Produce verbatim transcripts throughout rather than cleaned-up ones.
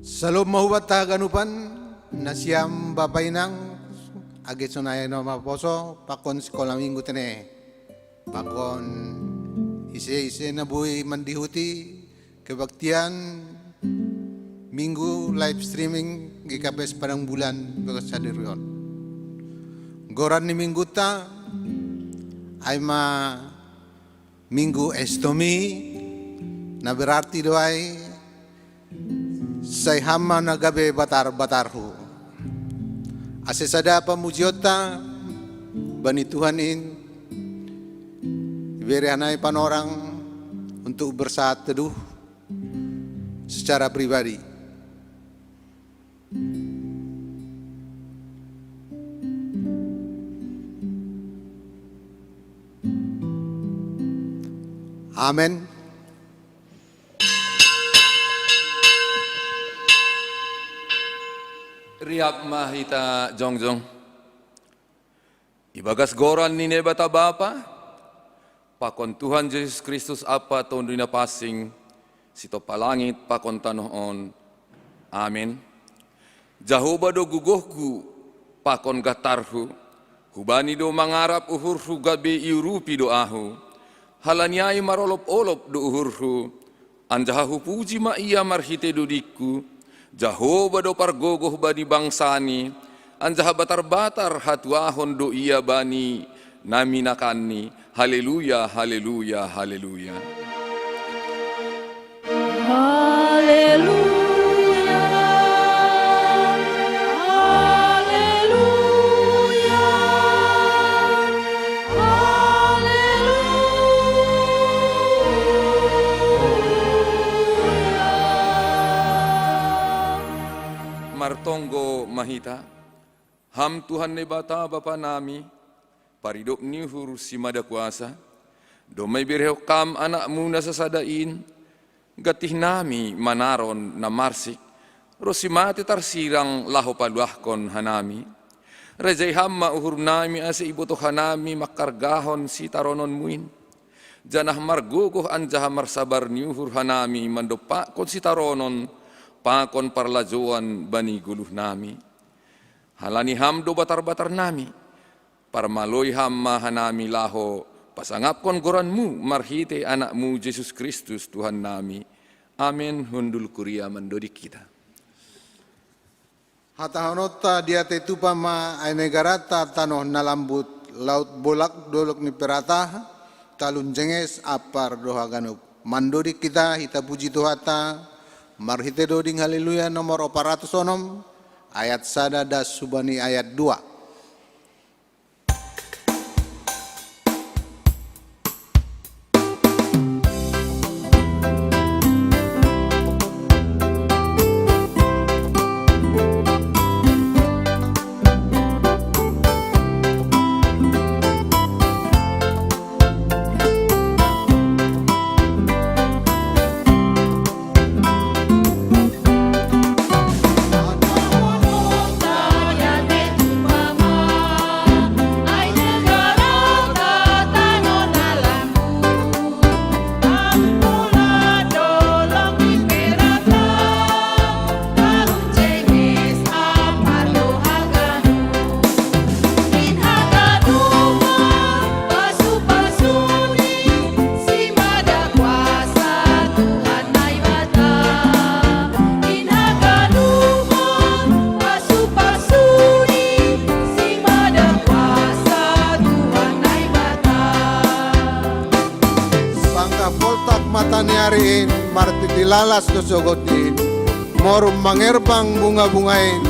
Salom ma hubanta haganupan, nasiam bapa inang, age sonai na maposo, pakon sikola minggu tene. Pakon ise-ise na boi mandihuti kebaktian minggu live streaming G K P S Padang Bulan bagas sadari on. Goran ni mingguta, ai ma minggu Estomi, na berarti do ai sai ham ma na gabe batar-batarhu. Ase sada pamujionta bani Tuhan in, ibere hanai panorang untuk bersaat teduh secara pribadi. Amen. Riap ma hita jongjong. Ibagas goran ni Naibata Bapa, pakon Tuhan Jesus Kristus Amanta Tonduy Napansing, sitompa langit pakon tanoh on. Amen. Jahowa do gogohku pakon gantarhu, hu Bani do mangarap uhurhu gabe iurupi do ahu. Halani ai marolop-olop do uhurhu, anjaha hupuji ma Ia marhitei dodingku. Jahowa do pargogoh bani bangsaNi, anjaha batar-batar hatuahon do Ia bani na minakanNi. Haleluya, haleluya, haleluya. Haleluya, haleluya, haleluya. Martonggo ma hita. Ham Tuhan Naibata Bapa nami, paridop ni uhur simada kuasa, domma iberehon Kam AnakMu na sasada in, gantih nami manaron na marsik, ronsi mate tarsirang laho paluahkon hanami. Rajai Ham ma uhur nami ase ibotoh hanami mangkargahon sitarononMu in. Janah margogoh anjaha marsabar ni uhur hanami mandompakkon sitaronon pakon parlajouan bani goluh nami. Halani Ham do batar-batar nami, parmaloi Ham ma hanami laho pasangapkon goranMu marhitei AnakMu Jesus Kristus Tuhan nami. Amen. Hundul kuria mandoding hita. Hatahononta diatei tupa ma, ai negaranta tanoh na lambut, laut bolak dolok ni peratah, talun jenges ampar do haganup. Mandoding hita, hita puji Tuhanta marhitei doding Haleluya nomor opat ratus onom, ayat sada das hubani ayat dua. Pangkah poltak mata ni ari in, martiti lalas do sogot in, morum mangerbang bunga-bunga in,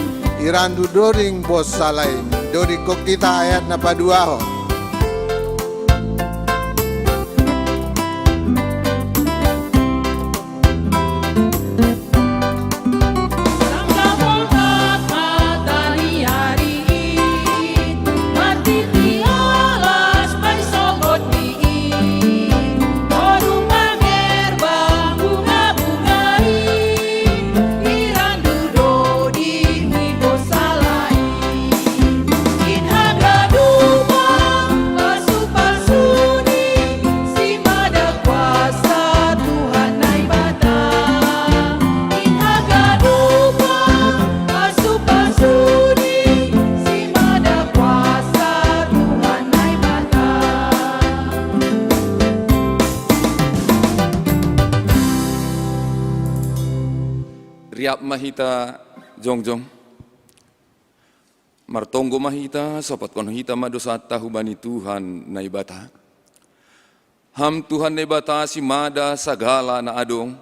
irandu doding bos sala in. Dodingkon hita ayat na paduahon. Mahita jongjong. Martonggo mahita, sopotkon hita ma dosanta hubani Tuhan Naibata. Ham Tuhan Naibata simada sagala na adong,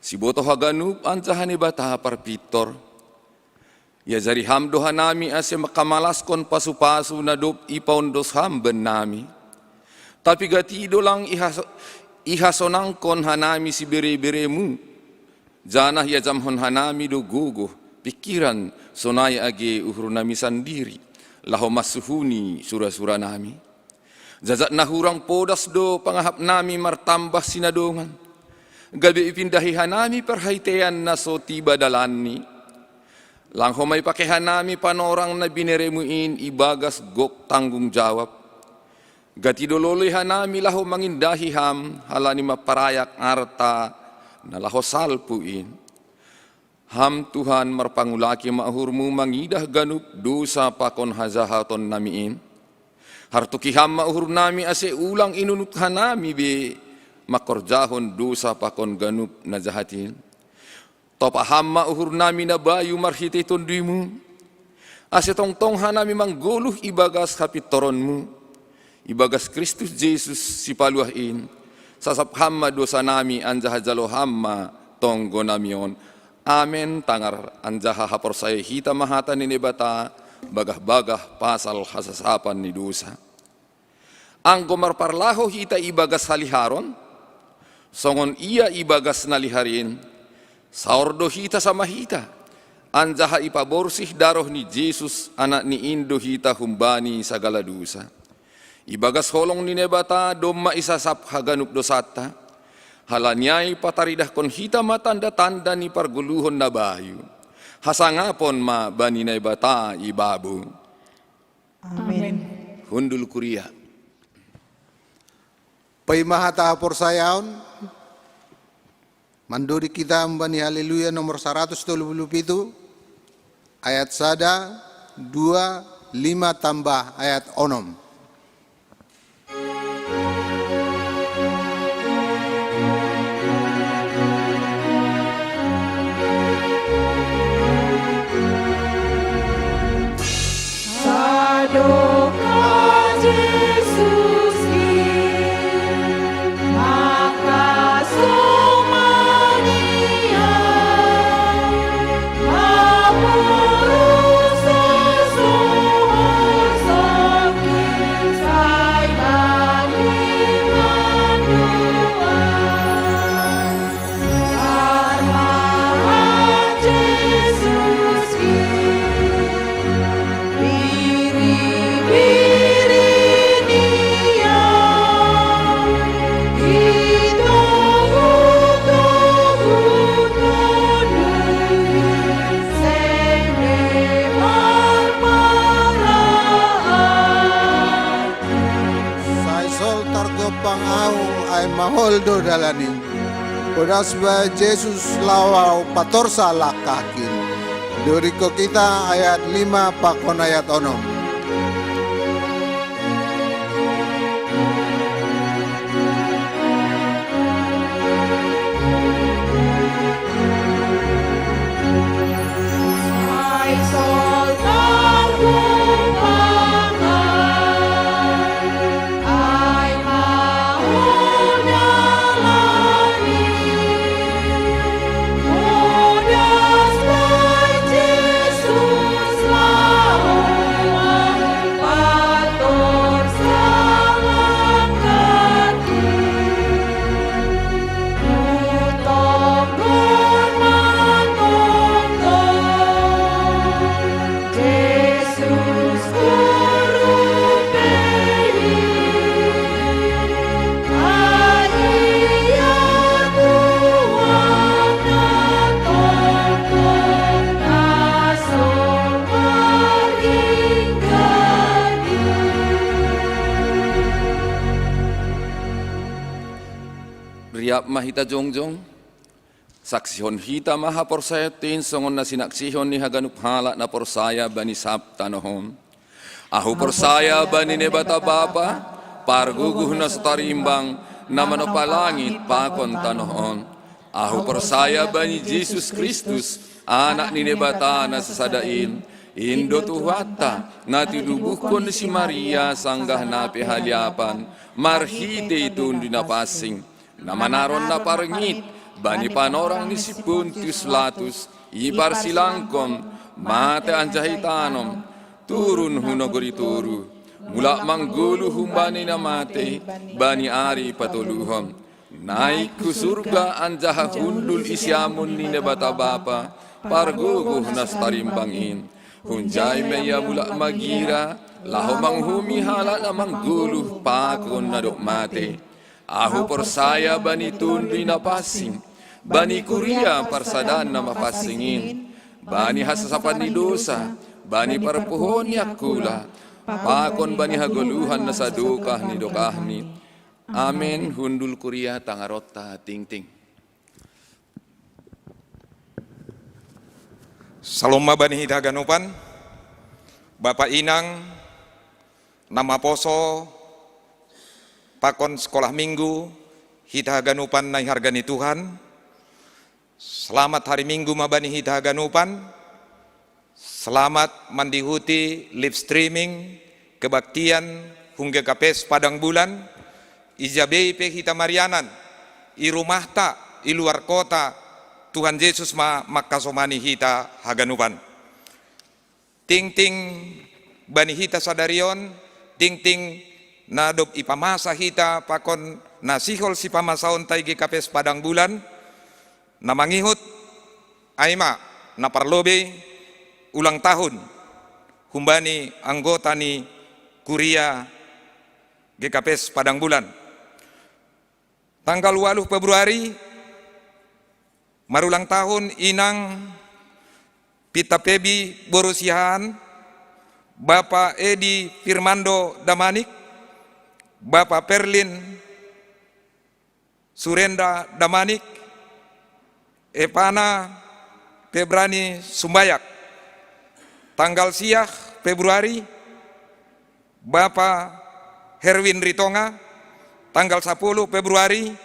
siboto haganup anjaha Naibata parpintor. Iajari ham do hanami ase mangkamalaskon pasu-pasu na dob ipaondos ham bannami. Tapi gati do lang ihas-, ihasonangkon hanami sibere-beremu, janah iajamhon hanami do gogoh, pingkiran, sonai age uhurnami sandiri, laho mansuhuni sura-suranami. Jajat na hurang podas do pangahapnami martambah sinadongan, gabe ipindahi hanami parhaitean na so tiba dalanni. Lang homa ipake hanami panorang na bineremu in ibagas gok tanggung jawab. Gati do loloi hanami laho mangindahi ham halani mamparayak arta na laho salpu in. Ham Tuhan marpangulaki ma uhurmu mangidah ganup dosa pakon hajahatonnami in. Hartuki ham ma uhurnami ase ulang inunut hanami be mangkorjahon dosa pakon ganup na jahat in. Topa ham ma uhurnami na bayu marhitei Tonduimu, ase tongtong hanami manggoluh ibagas hapintoronmu, ibagas Kristus Jesus Sipaluah in. Sasap ham ma dosanami anjaha jalo ham ma tonggonami on. Amen. Tangar anjaha haporsayai hita ma hata ni Naibata bagah-bagah pasal hasasapan ni dosa. Anggo marparlahou hita ibagas haliharon, songon Ia ibagas na lihar in, saor do hita sama hita, anjaha ipaborsih daroh ni Jesus, Anakni in do hita humbani sagala dosa. Ibagas holong ni Naibata domma isasap haganup dosanta. Halani ai pataridahkon hita ma tanda-tanda ni pargoluhon na bayu. Hasangapon ma bani Naibata ibabo. Amen. Hundul kuria. Paima hata haporsayaon, mandodi kita humbani Haleluya nomor saratus tolu puluh pitu, ayat sada, dua, lima tambah ayat onom. Sadok Jesus i, maka somal Ia, maburusa sohor songkit sai bani manduan. Sai sol targompang ahu, ai mahol do dalan i. Podas ma Jesus laho ahu patorsa langkahki. Dodingkon hita ayat lima pakon ayat onom. Riap ma hita jongjong. Saksihon hita ma haporsayaonta in songon na sinaksihon ni haganup halak na porsaya bani sab tanoh on. Ahu porsaya bani Naibata Bapa, pargogoh na so tarimbang, na manompa langit pakon tanoh on. Ahu porsaya bani Jesus Kristus, Anak ni Debata na sasada in, indo Tuhanta, na tinubuhkon si Maria sanggah na pehaliapan, marhitei Tonduy Napansing, na manaron na parngit, bani panorang ni si Pontius Latus, iparsilangkon, mate anjaha itanom, turun hu nagori toruh, mulak manggoluh humbani na matei, bani ari patoluhon. Naik hu surga anjaha hundul i siamun ni Debata Bapa, pargogoh na so tarimbang in. Hunjai ma ia mulak magira, laho manguhumi halak na manggoluh pakon na dob matei. Ahu porsaya bani Tonduy Napansing, bani kuria parsadaan na mapansing in, bani hasasapan ni dosa, bani parpuhoon ni angkula, pakon bani hagoluhan na sadokah ni dokahni. Amen. Hundul kuria, tangaronta tingting. Salom ma bani hita haganupan, Bapa, Inang, na maposo pakon sekolah minggu, hita haganupan na iharga ni Tuhan. Selamat hari Minggu ma bani hita haganupan. Selamat mandihuti live streaming kebaktian hun G K P S Padang Bulan, ija bei pe hita marianan, i rumahta, i luar kota, Tuhan Jesus ma mangkasomani hita haganupan. Tingting bani hita sadari on, tingting na dob ipamasa hita pakon na sihol sipamasaonta i G K P S Padang Bulan, na mangihut, ai ma, na parlobei, ulang tahun, humbani anggota ni kuria G K P S Padang Bulan. Tanggal waluh Februari, marulang tahun Inang Pita Pebi boru Siahaan, Bapa Edi Firmando Damanik, Bapa Perlin Surenda Damanik, Epana Pebrani Sumbayak. Tanggal siah Februari, Bapa Herwin Ritonga. Tanggal sapuluh Februari,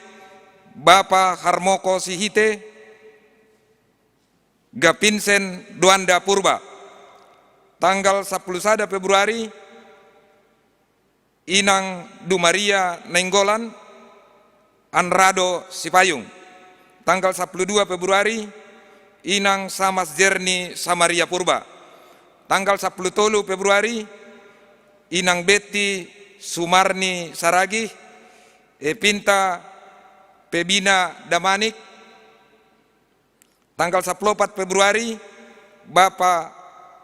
Bapa Harmoko Sihite, Gapinsen Duanda Purba. Tanggal sapuluh sada Februari, Inang Dumaria Nainggolan, Anrado Sipayung. Tanggal sapuluh dua Februari, Inang Samas Jerni Samaria Purba. Tanggal sapuluh tolu Februari, Inang Betti Sumarni Saragih, Epinta Pebina Damanik. Tanggal sapuluh opat Februari, Bapa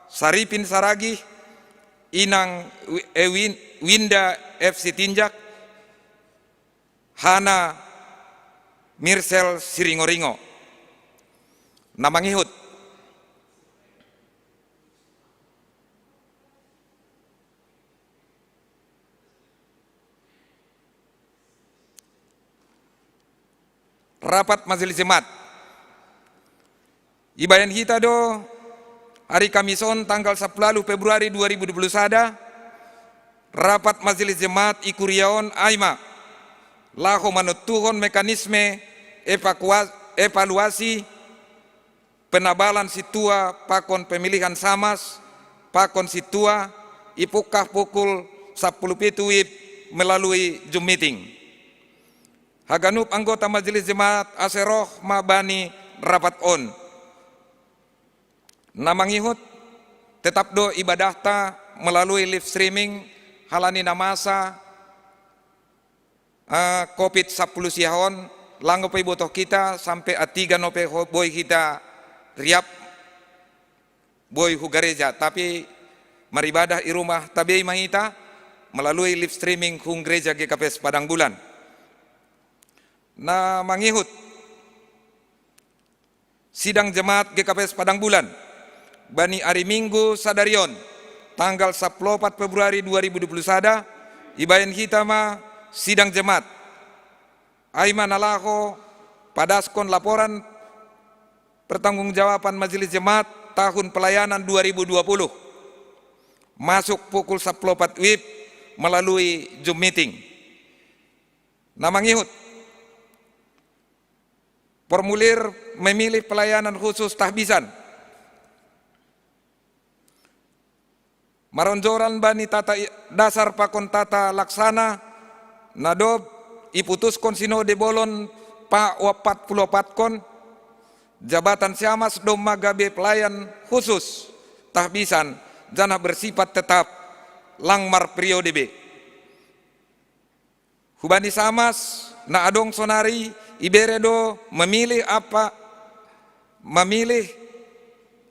Saripin Saragih, Inang Wi-, eh, Win-, Winda F Sitinjak, Hana Mirsel Siringoringo. Na mangihut. Rapat Majelis Jemaat. Ibahen hita do ari Kamis on tanggal sapuluh waluh Februari dua ribu dua puluh sada, rapat Majelis Jemaat i kuria on ai ma laho manontuhon mekanisme evakua-, evaluasi penabalan sintua pakon pemilihan samas pakon sintua, ipungkah pukul sapuluh pitu wib melalui Zoom meeting. Haganup anggota Majelis Jemaat ase roh ma bani rapat on. Na mangihut, tetap do ibadahta melalui live streaming halani na masa, eh, covid sapuluh siah on, lang ope ibotoh hita sampe antigen ope ho-, boi hita riap, boi hu gareja, tapi maribadah i rumah tabei ma hita melalui live streaming hun gereja G K P S Padang Bulan. Na mangihut, sidang jemaat G K P S Padang Bulan bani ari Minggu sadari on, tanggal sapuluh opat Februari dua ribu dua puluh sada, ibahen hita ma sidang jemaat. Ai ma na laho padaskon laporan pertanggungjawaban Majelis Jemaat tahun pelayanan dua ribu dua puluh. Masuk pukul sapuluh opat wib melalui Zoom meeting. Na mangihut, formulir memilih pelayanan khusus tahbisan Maronjoran bani tata dasar pakon tata laksana na dob iputuskon sinode bolon pa opat puluh opat kon, jabatan siamas domma gabe pelayan khusus tahbisan janah bersifat tetap, lang marperiode be. Hubani samas na adong sonari ibere do memilih apa memilih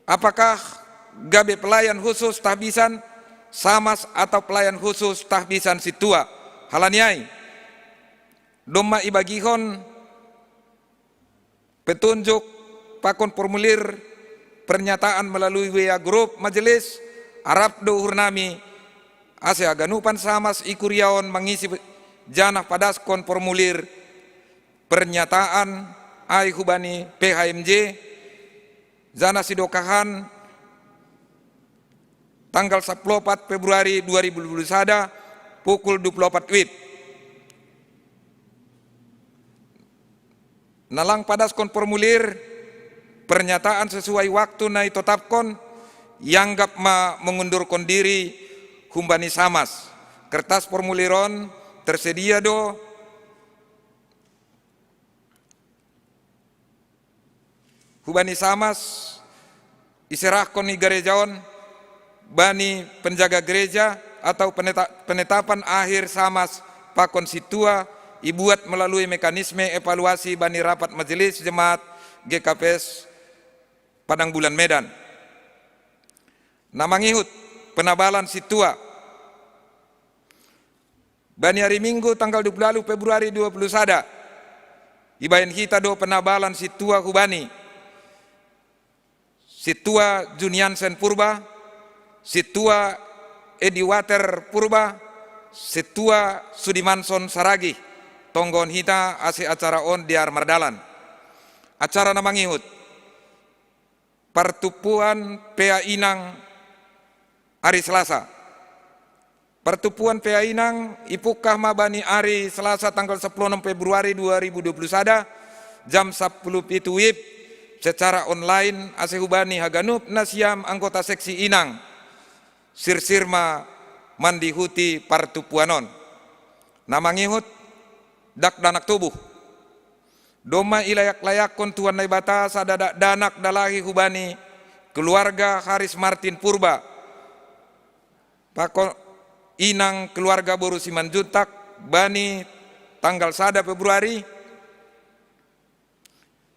apakah gabe pelayan khusus tahbisan samas atau pelayan khusus tahbisan sintua. Halani ai domma ibagihon petunjuk pakon formulir pernyataan melalui WA grup majelis, arap do uhur nami ase haganupan samas i kuriaon mangisi janah padaskon formulir pernyataan ai hubani PHMJ, janah sidokahan tanggal sapuluh opat Februari dua ribu dua puluh sada pukul dua puluh opat WIB. Na lang padaskon formulir pernyataan sesuai waktu na itotapkon, ianggap ma mengundurkon diri humbani samas. Kertas formulir on tersedia do hubani samas iserahkon i gareja on bani penjaga gereja atau peneta, penetapan akhir samas pakon sintua ibuat melalui mekanisme evaluasi bani rapat majelis jemaat GKPS Padang Bulan Medan. Na mangihut penabalan sintua. Bani hari Minggu tanggal dua puluh walu Februari dua puluh sada, ibahen hita do penabalan sintua hubani sintua Juniansen Purba, sintua Ediwater Purba, sintua Sudimanson Saragih. Tonggohon hita ase acara on dear mardalan. Acara na mangihut: partumpuan pea inang ari Selasa. Partumpuan pea inang ipungkah ma bani ari Selasa tanggal sapuluh onom Februari dua ribu dua puluh sada jam sapuluh pitu WIB secara online ase hubani haganup nasiam anggota seksi inang sirsir ma mandihuti partumpuan on. Na mangihut dakdanak tubuh. Domma ilayak-layakkon Tuhan Naibata sada dakdanak dalahi hubani keluarga Haris Martin Purba pakon inang keluarga boru Simanjuntak bani tanggal sada Februari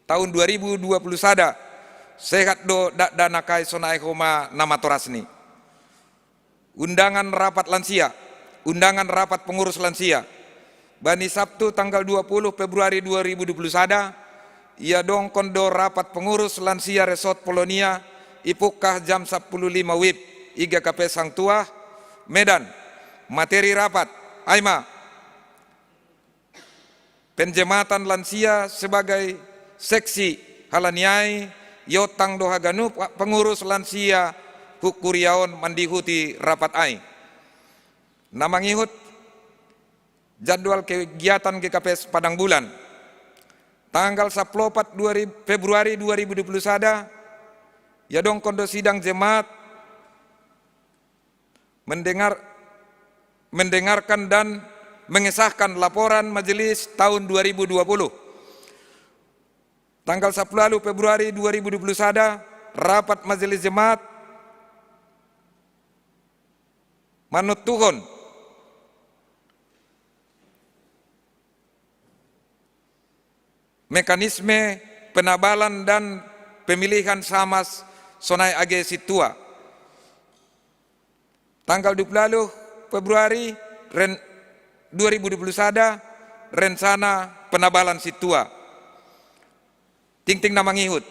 tahun dua ribu dua puluh sada. Sehat do dakdanak ai sonai homa na matorasni. Undangan rapat lansia, undangan rapat pengurus lansia. Bani Sabtu tanggal dua puluh Februari dua ribu dua puluh sada, iadongkon do rapat pengurus lansia Resort Polonia ipungkah jam sapuluh lima WIB i GKPS Hang Tuah, Medan. Materi rapat ai ma penjematan lansia sebagai seksi. Halani ai iotang do haganup pengurus lansia hu kuria on mandihuti rapat ai. Na mangihut jadwal kegiatan GKPS Padang Bulan. Tanggal sapuluh opat Februari dua ribu dua puluh sada, iadongkon do sidang jemaat mendengar, mendengarkan dan mengesahkan laporan majelis tahun dua ribu dua puluh. Tanggal sapuluh walu Februari dua ribu dua puluh sada, rapat majelis jemaat manuttuhon mekanisme penabalan dan pemilihan samas sonai age sintua. Tanggal dua puluh walu Februari ren, dua ribu dua puluh sada, rencana penabalan sintua. Tingting na mangihut.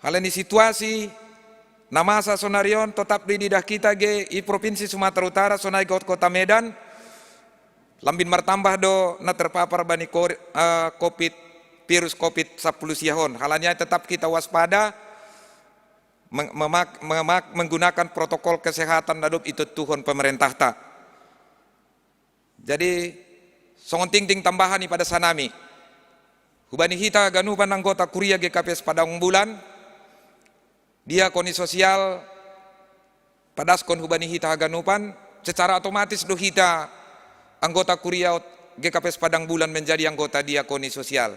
Halani situasi na masa sonari on totap do ididah hita ge i Provinsi Sumatera Utara sonai dohot Kota Medan, lambin martambah do na terpapar bani kor, eh, covid, virus covid sapuluh sia on. Halani ai tetap hita waspada, meng, memak, memak, menggunakan protokol kesehatan na dob ituttuhon pemerintahta. Jadi songon tingting tambahan i padasanami hubani hita ganupan anggota kuria GKPS Padang Bulan, diakoni sosial Padaskon hubani hita haganupan, secara otomatis do hita anggota kuria GKPS Padang Bulan menjadi anggota diakoni sosial.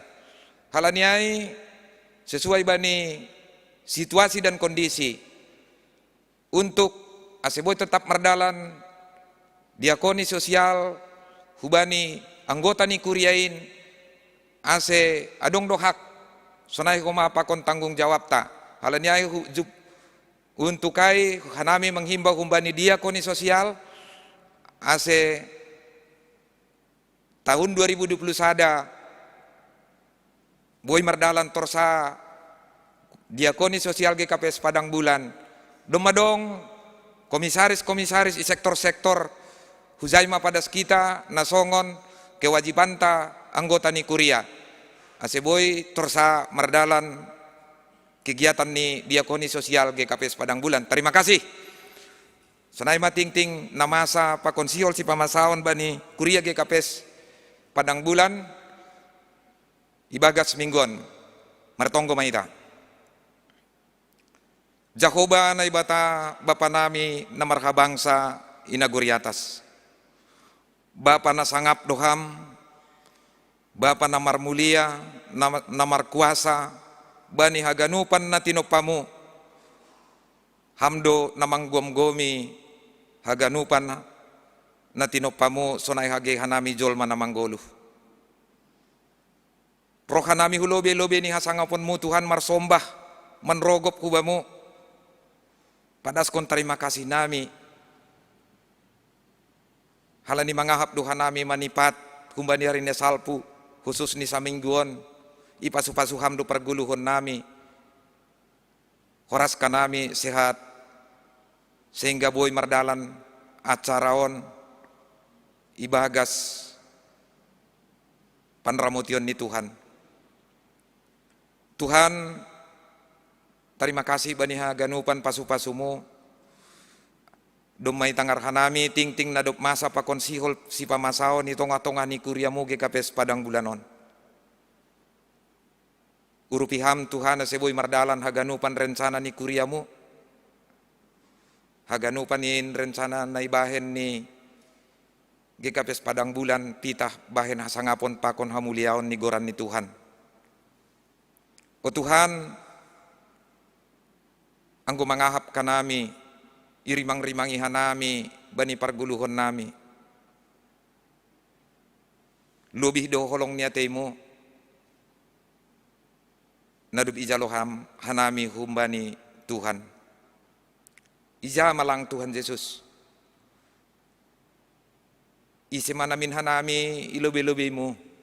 Halani ai, sesuai bani situasi dan kondisi, untuk ase boi tetap mardalan diakoni sosial hubani anggota ni kuria in, ase adong do hak sonai homa pakon tanggung jawabta. Halani ai hu-, jup-, untuk ai hanami manghimbau humbani diakoni sosial, ase tahun dua ribu dua puluh sada boi mardalan torsa diakoni sosial GKPS Padang Bulan. Doma dong komisaris-komisaris i sektor-sektor, hujai ma padas hita na songon kewajibanta anggota ni kuria, ase boi torsa mardalan kegiatan ni diakoni sosial GKPS Padang Bulan. Terima kasih. Sonai ma tingting na masa pakon sihol sipamasaon bani kuria GKPS Padang Bulan ibagas minggu on. Martonggo ma hita. Jahowa Naibata, Bapa nami na marhabangsa i nagori atas, Bapa na sangap do Ham, Bapa na marmulia, na, na markuasa bani haganupan na tinompamu. Ham do na manggomgomi haganupan na tinompamu, sonai age hanami jolma na manggoluh. Rohanami hu lobei-lobei ni hasangaponmu Tuhan marsombah, manrogop hu Bamu. Padaskon tarima kasih nami halani mangahap do hanami manipat humbani ari ni salpu, khusus ni saminggu on, ipasu-pasu Ham do pargoluhon nami. Horas hanami sehat, sehingga boi mardalan acara on ibagas panramotion ni Tuhan. Tuhan, tarima kasih bani haganupan pasu-pasumu. Domma itangar hanami tingting na dob masa pakon sihol sipamasaon i tongah-tongah ni kuriamu GKPS Padang Bulan on. Urupi Ham Tuhan ase boi mardalan haganupan rencana ni kuriamu. Haganupan in rencana na ibahen ni GKPS Padang Bulan pitah bahen hasangapon pakon hamuliaon ni goran ni Tuhan. O Tuhan, anggo mangahap hanami, irimang-rimangi hanami bani pargoluhon nami. Lobih do holong ni ateimu na dob ijalo Ham hanami humbani Tuhan. Ija ma lang Tuhan Jesus. Ise ma namin hanami i lobei-lobeimu.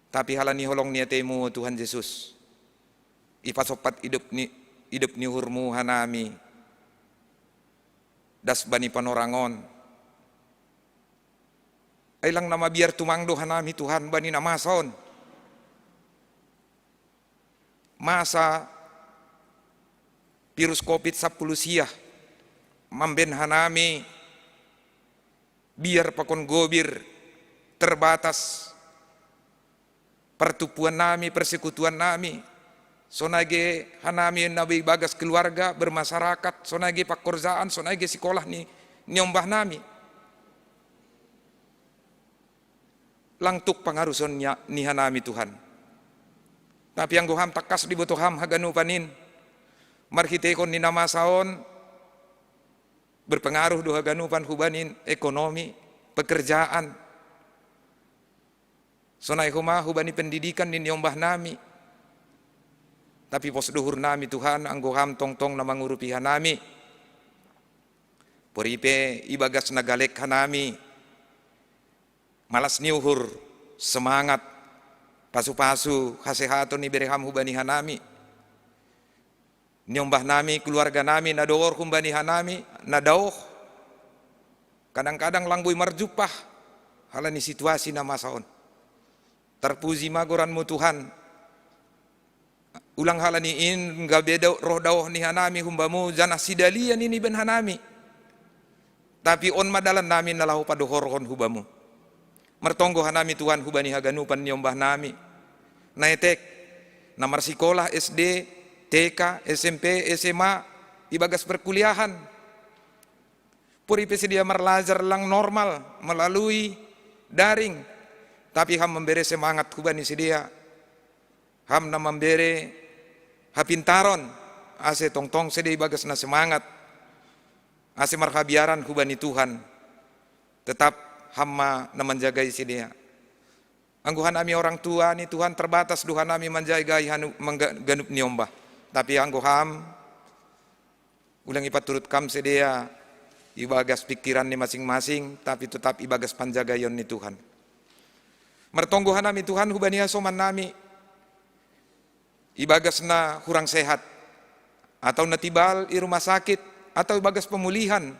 Tapi halani holong ni ateimu Tuhan Jesus, ipasompat idop ni, idop ni uhurmu hanami das bani panorang on. Ai lang na mabiar tumang do hanami Tuhan bani na masa on. Masa virus covid sampulu sia mambahen hanami biar pakon gobir, terbatas partumpuan nami, persekutuan nami, sonai age hanami na ibagas keluarga, bermasyarakat, sonai age pakorjaan, sonai age sikolah ni, niombah nami. Lang tuk pangaruson ni hanami Tuhan. Tapi anggo Ham tangkas diboto Ham haganupan in, marhiteihon ni na masa on, berpengaruh do haganupan hubani ekonomi, pekerjaan. Sonai homa hubani pendidikan ni niombah nami. Tapi pos do uhur nami Tuhan, anggo Ham tongtong na mangurupi hanami. Pori pe ibagas na galek hanami malas ni uhur, semangat, pasu-pasu, hasehaton ibere Ham hubani hanami. Niombah nami, keluarga nami na dohor humbani hanami, na daoh. Kadang-kadang lang boi marjumpah halani situasi na masa on. Tarpuji ma goranmu Tuhan. Ulang halani in gabe da-, roh daoh ni hanami humbamu, janah sidalian i nibaen hanami. Tapi on ma dalan nami na laho padohorhon hu Bamu. Martonggo hanami Tuhan hubani haganupan niombah nami. Na etek, na marsikolah S D, T K, S M P, S M A, ibagas perkuliahan. Puri pe sidea marlajar lang normal melalui daring, tapi ham mambere semangat hubani sidea. Ham na mambere hapintaron, ase tongtong sidea ibagas na semangat, ase marhabiaran hubani Tuhan. Tetap ham ma na manjagai sidea. Anggo hanami orang tua ni Tuhan, terbatas do hanami manjagai hanu-, mangga-, ganup ni ombah. Tapi anggo ham, ulang ipaturut kam sidea ibagas pikiran ni masing-masing, tapi tetap ibagas panjagaion ni Tuhan. Martonggo hanami Tuhan hubani hasomannami, ibagas na hurang sehat, atau na tibal i rumah sakit, atau ibagas pemulihan.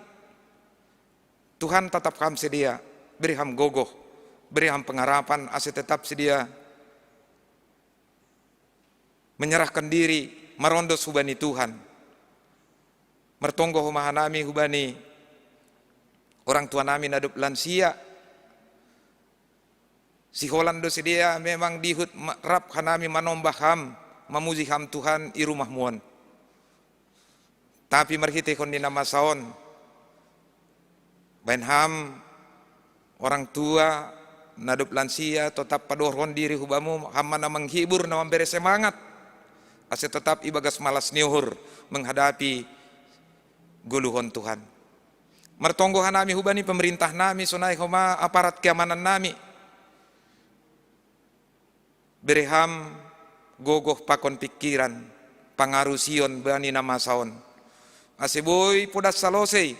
Tuhan, tatap ham sidea, bere ham gogoh, bere ham pengarapan, ase tetap sidea menyerahkan diri, marondos hubani Tuhan. Martonggo homa hanami hubani orang tuanami na dob lansia. Siholan do sidea memang dihut ma-, rap hanami manombah ham, mamuji ham Tuhan i rumahmu on. Tapi marhiteihon ni na masa on, baen ham orang tua na dob lansia, tetap padohorhon diri hubamu, ham ma na menghibur, na mambere semangat, ase tetap ibagas malas ni uhur menghadapi goluhon Tuhan. Martonggo hanami hubani pemerintah nami, sonai homa aparat keamanan nami. Bere ham gogoh pakon pikiran, pangarusion bani na masa on. Ase boi podas salosei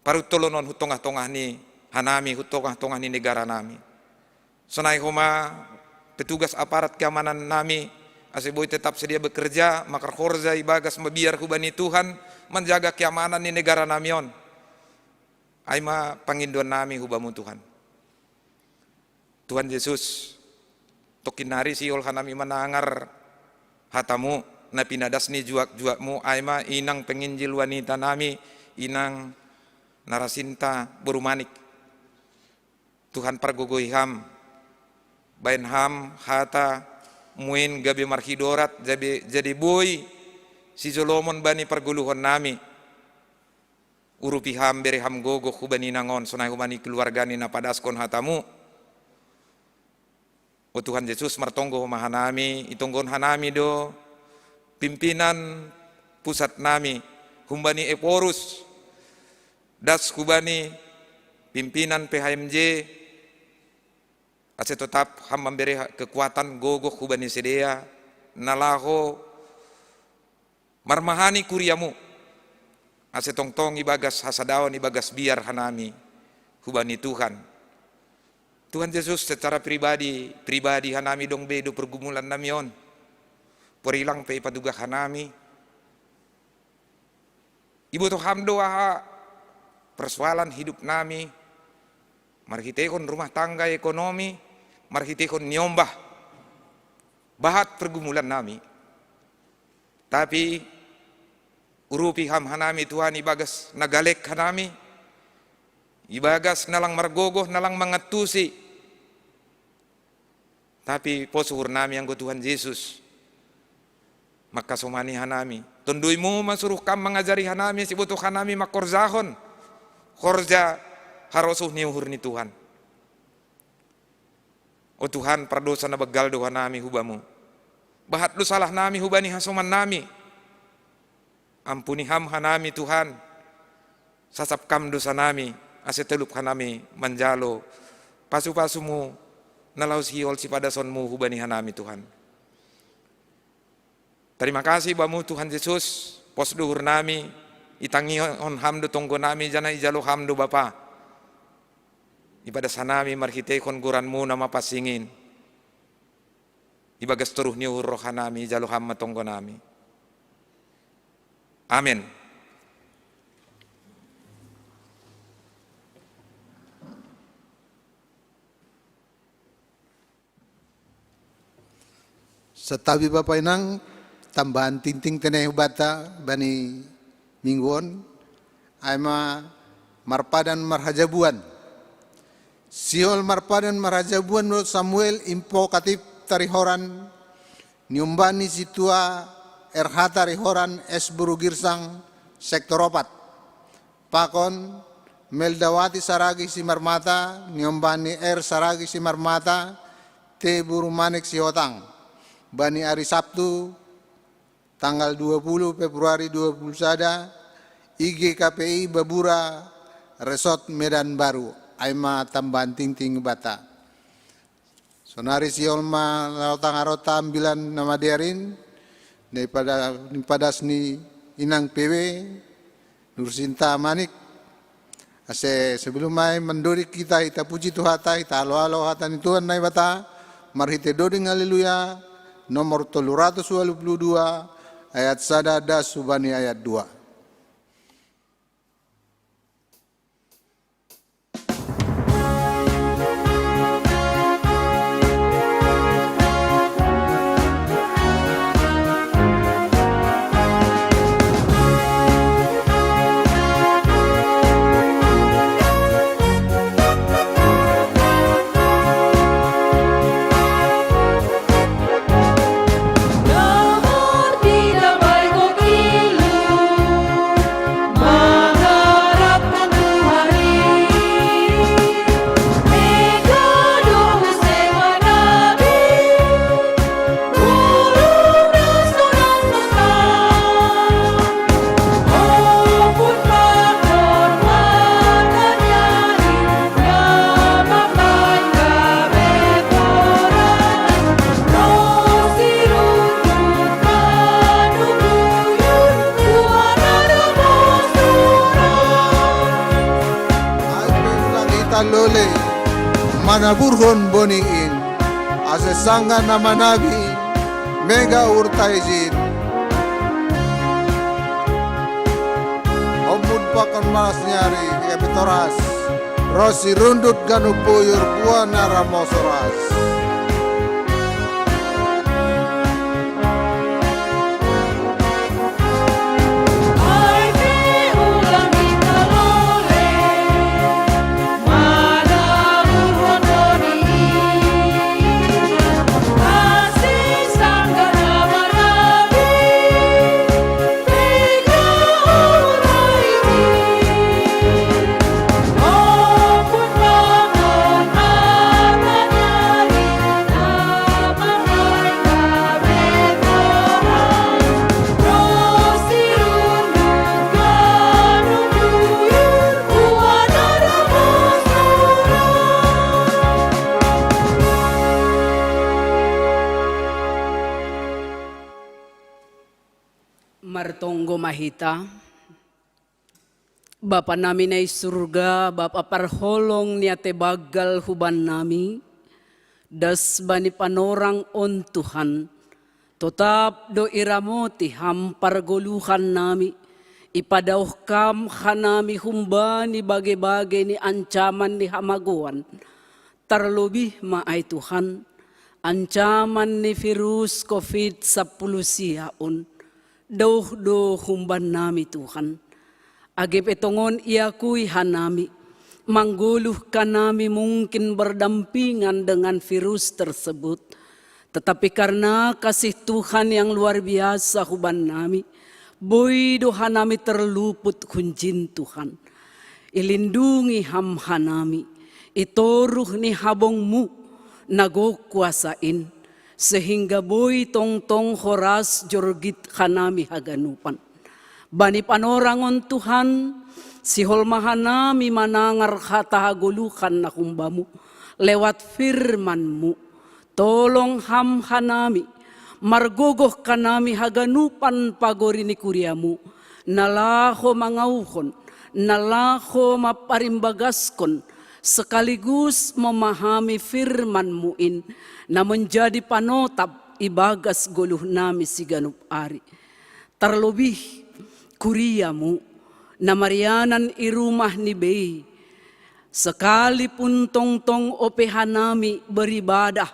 paruntolonon hu tongah-tongah ni hanami, hu tongah-tongah ni negara nami. Sonai homa petugas aparat keamanan nami, ase boi tetap sidea bekerja, makarhorja ibagas mabiar hubani Tuhan, manjaga keamanan ni negara nami on. Ai ma pangindoan nami hubamu Tuhan. Tuhan Jesus, tongkin nari sihol hanami manangar hatamu, na pinadas ni juak-juakmu, ai ma inang penginjil wanita nami, inang narasinta boru Manik. Tuhan, pargogoi ham, baen ham hata muin gabe marhidorat, gabe jadi boi sijolomon bani pargoluhon nami. Urupi ham, bere ham gogoh hubani inang on, sonai hubani keluarga ni na padaskon hatamu. O Tuhan Jesus, martonggo homa hanami, itonggohon hanami do pimpinan pusat nami, humbani Ephorus, das hubani pimpinan P H M J, ase tetap ham mambere ha-, kekuatan gogoh hubani sidea, na laho marmahani kuriamu, ase tongtong ibagas hasadaon, ibagas biar hanami hubani Tuhan. Tuhan Jesus, secara pribadi, pribadi hanami dong be do pergumulan nami on. Porilang pe ipatugah hanami. Iboto ham do aha persoalan hidup nami, marhiteihon rumah tangga, ekonomi, marhiteihon ni ombah, bahat pergumulan nami. Tapi urupi ham hanami Tuhan ibagas na galek hanami, ibagas na lang margogoh, na lang mangantusi. Tapi pos uhur nami anggo Tuhan Jesus, mangkasomani hanami. Tonduimu ma suruh kam mangajari hanami, sibotoh hanami mangkorjahon horja harosuh ni uhur ni Tuhan. O Tuhan, pardosa na banggal do hanami hubamu. Bahat do salah nami hubani hasoman nami. Ampuni ham hanami Tuhan. Sasap kam dosa nami, ase tolup hanami manjalo pasu-pasumu na laho sihol sipadasonmu hubani hanami Tuhan. Tarima kasih bamu Tuhan Jesus, pos do uhur nami, itangihon ham do tonggo nami, janah ijalo ham do Bapa. Ipadas hanami marhiteihon goranmu na mapansing in. Ibagas toruh ni uhur roha nami, ijalo ham ma tonggo nami. Amen. Santabi Bapa Inang, tambahan tingting tene hubanta bani minggu on, ai ma marpadan marhajabuan. Sihol marpadan marhajabuan do Samuel impokatif tarihoran, niombah ni sintua R H Rihoran S Buru Girsang, sektor opat. Pakon, Meldawati Saragi Simarmata, niombani R Saragi Simarmata, T Buru Manik Sihotang. Bani ari Sabtu, tanggal dua puluh Februari dua puluh sada, I G K P I Babura, Resort Medan Baru, ai ma tambahan tingting bata. Sonari sihol ma laho tangaronta ambilan na madear in, na ipada-, ipadas ni inang P W, nurusinta Manik. Ase sebelum ai mandoding hita, hita puji Tuhanta, hita alo-alo hata ni Tuhan Naibata, marhite doding Haleluya, nomor tolu ratus walu pulu dua, ayat sada das hubani ayat dua. Ai pe ulang hita lole manaburhon boni in, ase sangga na manabi mega urta ijin. Ombun pakon malas ni ari, gabe toras, ro sirundut ganup buyur, buan na ra mos horas. Martonggo ma hita. Bapa nami na i surga, Bapa parholong ni ate banggal hubannami, das bani panorang on Tuhan, totap do iramoti Ham pargoluhan nami, ipadaoh Kam hanami humbani bage-bage ni ancaman ni hamagoan, tarlobih ma ai Tuhan, ancaman ni virus covid sampulu sia on, daoh do humbannami Tuhan. Age pe tongon iakui hanami, manggoluh hanami mungkin berdampingan dengan virus tersebut. Tetapi karena kasih Tuhan yang luar biasa hubannami, boi do hanami terluput hunjin Tuhan. Ilindungi Ham hanami, i toruh ni habong-Mu na gok kuasa in, sehingga boi tongtong horas jorgit hanami haganupan. Bani panorang on Tuhan, sihol ma hanami manangar hata hagoluhan na humbamu, lewat firman-Mu. Tolong Ham hanami, margogoh hanami haganupan pagori ni kuriamu, na laho mangauhon, na laho mamparimbagaskon, sekaligus memahami firman-Mu in, na menjadi panotap ibagas goluhnami siganup ari. Tarlobih kuriamu, na marianan i rumah ni bei, sekalipun tongtong ope hanami beribadah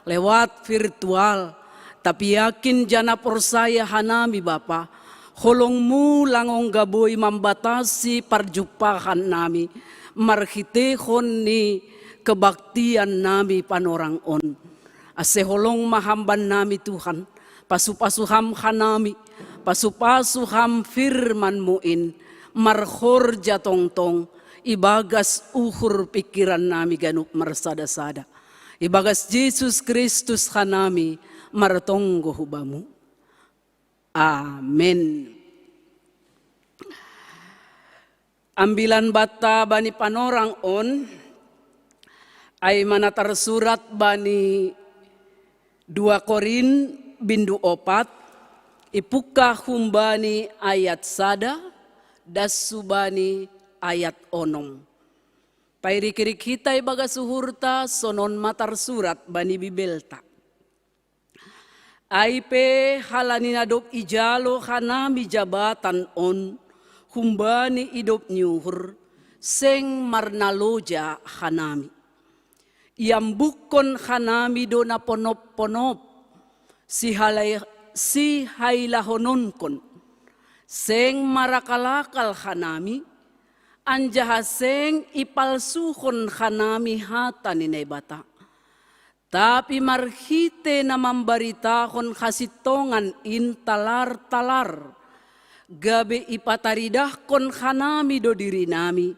lewat virtual, tapi yakin jana porsaya hanami Bapa, holong-Mu lang ongga boi mambatasi parjumpahan nami, marhitehon ni kebaktian nami panorang on. Ase holong ma Ham bannami Tuhan, Pasu-pasu ham hanami, pasu-pasu ham firman-Mu in, marhorja tongtong, ibagas uhur pikiran nami ganup marsada-sada. Ibagas Jesus Kristus hanami martonggo hu Bamu. Amen. Ambilan banta bani panorang on, ai ma na tarsurat bani dua Korin bindu opat, ipungkah humbani ayat sada, das hubani ayat onom. Pairik-irik hita ibagas uhurta, sonon ma tarsurat bani Bibelta. Ai pe halani na dob ijalo hanami jabatan on humbani idop ni uhur, seng marnaloja hanami. Iambukkon hanami do na ponop-ponop, sihalai-, sihailahononkon, seng marakal-akal hanami, anjaha seng ipalsuhon hanami hata ni Naibata. Tapi marhite na mambaritahon hasintongan in talar-talar, gabe ipataridahkon hanami do dirinami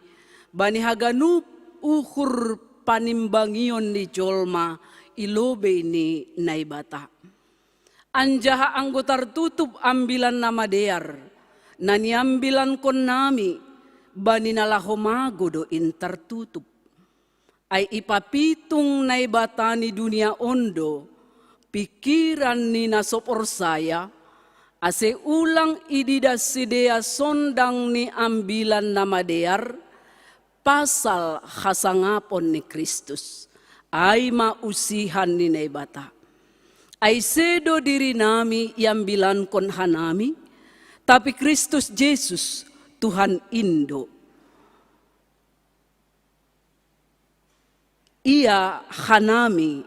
bani haganup uhur panimbangion ni jolma i lobei ni Naibata. Anjaha anggo tartutup Ambilan Namadear, na niambilankonnami, bani na laho mago do in tartutup. Ai ipapitung Naibata ni dunia on do pikiran ni na so porsaya, ase ulang ididah sidea sondang ni Ambilan Namadear pasal hasangapon ni Kristus, ai ma usihan ni Naibata. Ai sedo dirinami iambilankon hanami, tapi Kristus Jesus, Tuhan in do. Ia hanami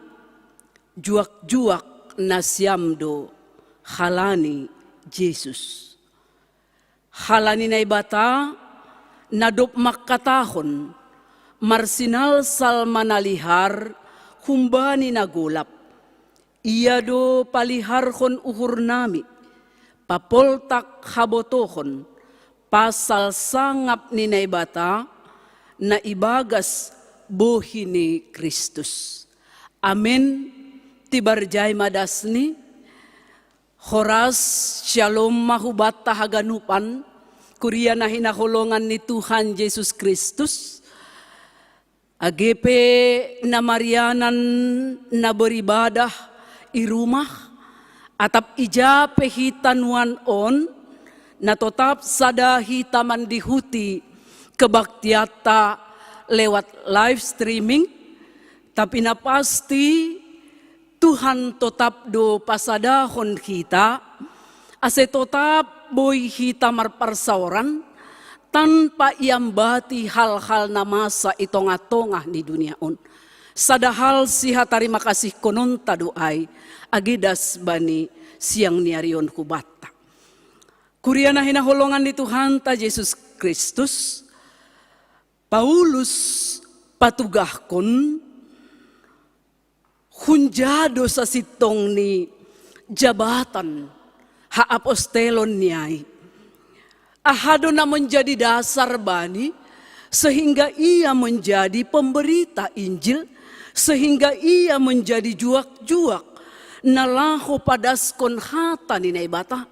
juak-juak nasiam do halani Jesus. Halani Naibata, na dob mangkatahon, marsinalsal ma na lihar humbani na golap. Ia do paliharhon uhurnami, papoltak habotohon pasal sangap ni Naibata na ibagas bohi ni Kristus. Amen. Tibar jai ma dasni. Horas, syalom ma hubanta haganupan, kuria na hinaholongan ni Tuhan Jesus Kristus. Age pe na marianan na beribadah i rumah, atap ija pe hita nuan on, na totap sada hita mandihuti kebaktianta lewat live streaming, tapi na pasti Tuhan totap do pasadahon hita, ase totap boi hita marparsaoran, tanpa iambati hal-hal na masa i tongah-tongah ni dunia on. Sada hal sihatarima kasihkononta do ai, age das bani siang ni ari on hubanta. Kuria na hinaholongan ni Tuhanta Jesus Kristus, Paulus patugahkon hunja do sasintong ni jabatan haapostelon ni ai. Aha do na menjadi dasar bani, sehingga ia menjadi pemberita Injil, sehingga ia menjadi juak-juak na laho padaskon hata ni Naibata.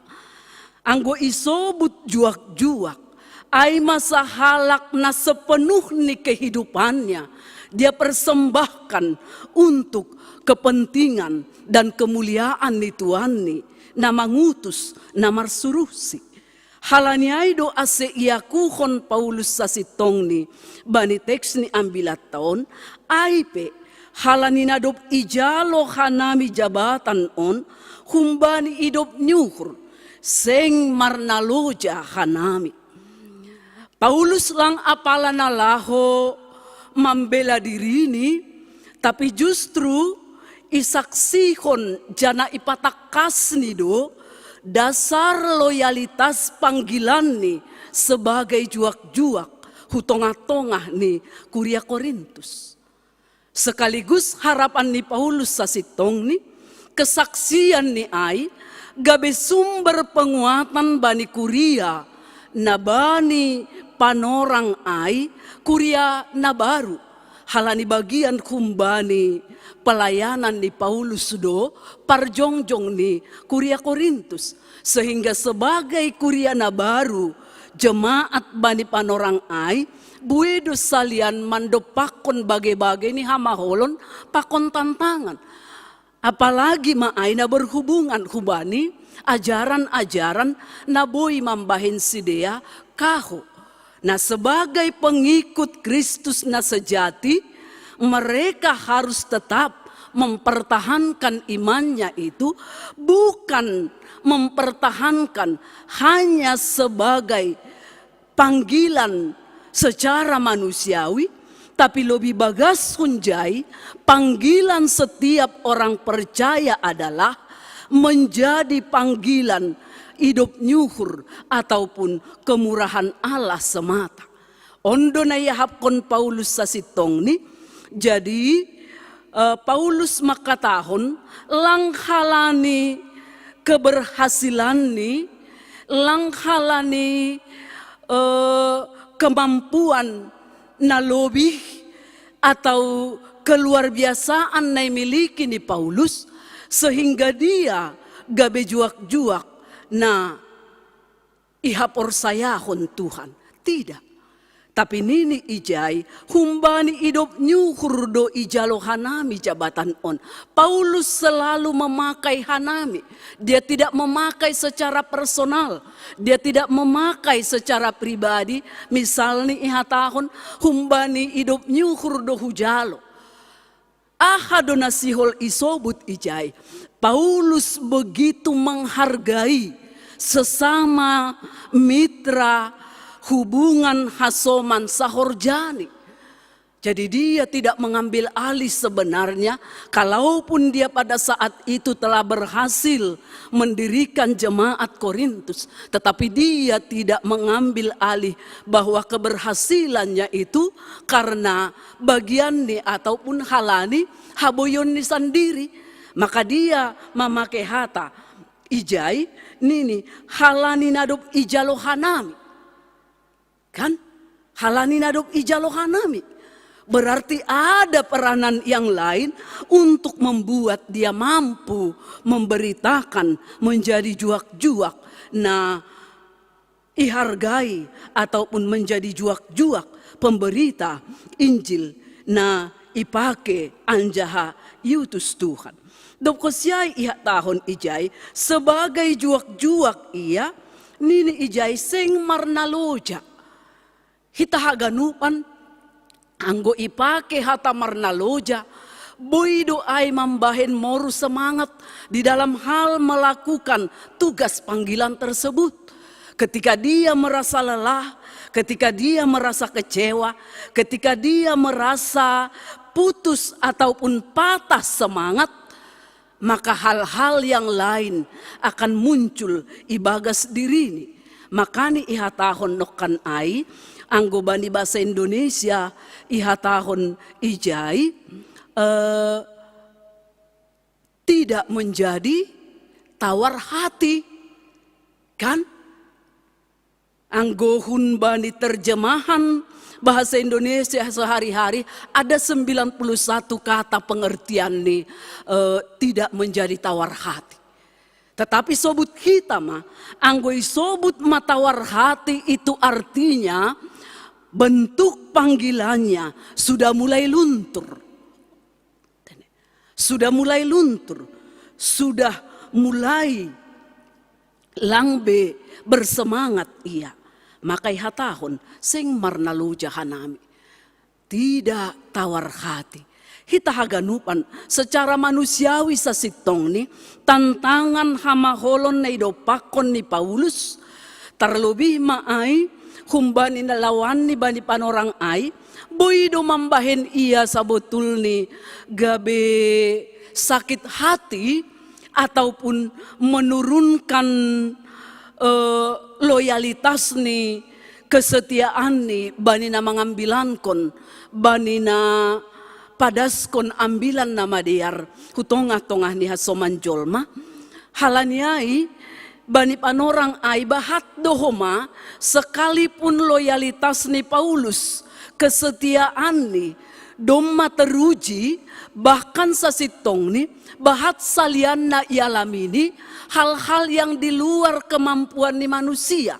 Anggo isobut juak-juak, ai ma sahalak na sepenuh ni kehidupannya dia persembahkan untuk kepentingan dan kemuliaan ni tuanni, na mangutus, na marsuruhsi. Halani ai do ase iakuhon Paulus sasintongni bani teks ni ambilanta on, ai pe, halani na dob ijalo hanami jabatan on humbani idop ni uhur, seng marnaloja hanami. Paulus lang apala na laho mambela dirini, tapi justru isaksihon janah ipatangkasni do dasar loyalitas panggilanni sebagai juak-juak hu tongah-tongah ni kuria Korintus. Sekaligus harapan ni Paulus sasintongni, kesaksianni ai, gabe sumber penguatan bani kuria na bani panorang ai, kuria na baru. Halani bagian humbani pelayanan ni Paulus do parjongjong ni kuria Korintus, sehingga sebagai kuria na baru, jemaat bani panorang ai, bue do salian mandopakkon bage-bage ni hamaholon pakon tantangan. Apalagi ma ai na berhubungan hubani ajaran-ajaran na boi mambahen sidea kaho. Nah, sebagai pengikut Kristus na sejati, mereka harus tetap mempertahankan imannya itu, bukan mempertahankan hanya sebagai panggilan secara manusiawi, tapi lebih bagas hunjai, panggilan setiap orang percaya adalah menjadi panggilan hidup nyuhur ataupun kemurahan Allah semata. Ondo na iahapkon Paulus sasintongni, jadi eh, Paulus mangkatahon, lang halani keberhasilanni, lang halani eh, kemampuan na lobih atau keluar biasaan na imiliki ni Paulus, sehingga dia gabe juak-juak na ihaporsayahon Tuhan. Tidak. Tapi nini ijai, humbani idop nyuhur do ijalo hanami jabatan on. Paulus selalu memakai hanami. Dia tidak memakai secara personal. Dia tidak memakai secara pribadi. Misalni ihatahon, humbani idop nyuhur do hujalo. Aha do na sihol isobut ijai? Paulus begitu menghargai sesama mitra hubungan hasoman sahorjani. Jadi dia tidak mengambil alih sebenarnya, kalaupun dia pada saat itu telah berhasil mendirikan jemaat Korintus, tetapi dia tidak mengambil alih bahwa keberhasilannya itu karena bagianni ataupun halani haboyonni sandiri. Maka dia mamake hata, ijai nini, halani na dob ijalo hanami. Kan? Halani na dob ijalo hanami. Berarti ada peranan yang lain untuk membuat dia mampu memberitakan, menjadi juak-juak na ihargai ataupun menjadi juak-juak pemberita Injil na ipake anjaha iutus Tuhan. Dob hosiai ihatahon ijai, sebagai juak-juak ia, nini ijai, seng marnaloja. Hita haganupan, anggo ipake hata marnaloja, boi do ai mambahen moru semangat di dalam hal melakukan tugas panggilan tersebut. Ketika dia merasa lelah, ketika dia merasa kecewa, ketika dia merasa putus ataupun patah semangat, maka hal-hal yang lain akan muncul ibagas dirini. Makani ihatahon nongkan ai, anggo bani bahasa Indonesia ihatahon ijai, eh, tidak menjadi tawar hati. Kan? Anggo hun bani terjemahan bahasa Indonesia sehari-hari, ada sembilan puluh satu kata pengertian ni, eh, tidak menjadi tawar hati. Tetapi sobut hita ma, anggo isobut ma tawar hati itu artinya bentuk panggilannya sudah mulai luntur. Sudah mulai luntur, sudah mulai lang be bersemangat ia. Maka ihatahon, seng marnaloja hanami. Tidak tawar hati. Hita haganupan secara manusiawi sasintongni, tantangan hamaholon na idopakkon ni Paulus, terlebih ma ai humbani na lawanni bani panorang ai, boi do mambahen ia sabotulni gabe sakit hati ataupun menurunkan eh, loyalitasni, kesetiaanni bani na mangambilankon, bani na padaskon ambilan na madear hu tongah-tongah ni hasoman jolma. Halaniai bani panorang ai bahat do homa, sekalipun loyalitas ni Paulus, kesetiaan ni, domma teruji, bahkan sasintong ni, bahat salianna ialamini hal-hal yang di luar kemampuan ni manusia.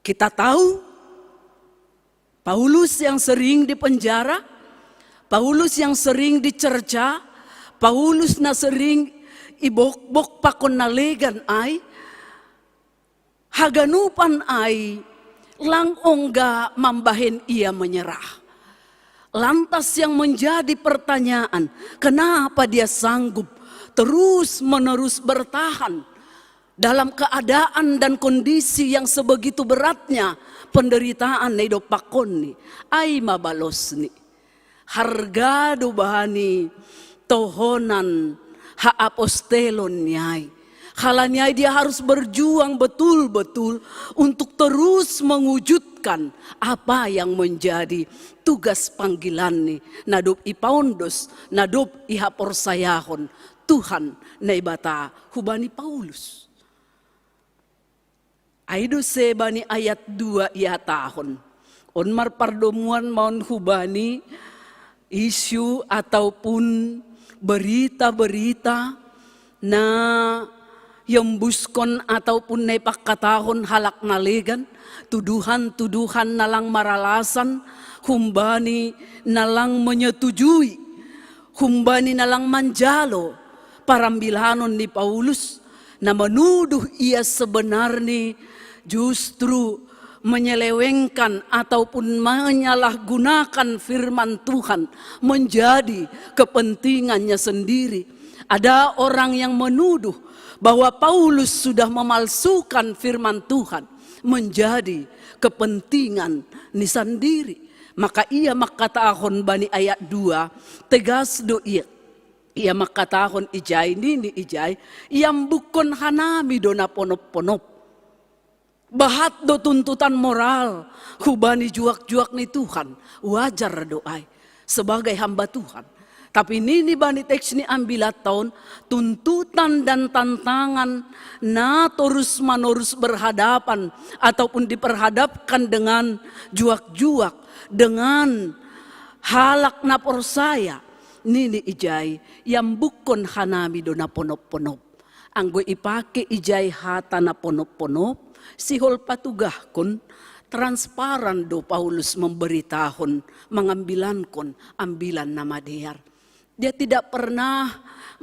Kita tahu Paulus yang sering dipenjara, Paulus yang sering dicerca, Paulus na sering ibokbok pakon na legan ai, haganupan ai lang ongga mambahen ia menyerah. Lantas yang menjadi pertanyaan, kenapa dia sanggup terus-menerus bertahan dalam keadaan dan kondisi yang sebegitu beratnya penderitaan na idompakkonni? Ai ma balosni. Harga do bani tohonan haapostelon ni ai. Halaniai dia harus berjuang betul-betul untuk terus mewujudkan apa yang menjadi tugas panggilanni, na dob ipaondos, na dob ihaporsayahon Tuhan Naibata hubani Paulus. Ai do se bani ayat dua ihatahon. On marpardomuan ma on hubani isu ataupun berita-berita na iembuskon ataupun na ipangkatahon halak na legan, tuduhan-tuduhan na lang maralasan, humbani na lang menyetujui, humbani na lang manjalo parambilanon ni Paulus, na menuduh ia sebenarni justru menyelewengkan ataupun menyalahgunakan firman Tuhan menjadi kepentingannya sendiri. Ada orang yang menuduh bahwa Paulus sudah memalsukan firman Tuhan menjadi kepentingan ni sandiri. Maka ia mangkatahon bani ayat dua, tegas do ia. Ia mangkatahon ijai, nini ijai, iambukkon hanami do na ponop-ponop. Bahat do tuntutan moral hubani juak-juak ni Tuhan, wajar do ai sebagai hamba Tuhan. Tapi nini bani teks ni ambilatta on, tuntutan dan tantangan na terus-menerus berhadapan ataupun diperhadapkan dengan juak-juak, dengan halak na porsaya, nini ijai, iambukkon hanami do na ponop-ponop. Anggo ipake ijai hata na ponop-ponop, sihol patugahkon, transparan do Paulus memberitahon, mangambilankon ambilan na madear. Dia tidak pernah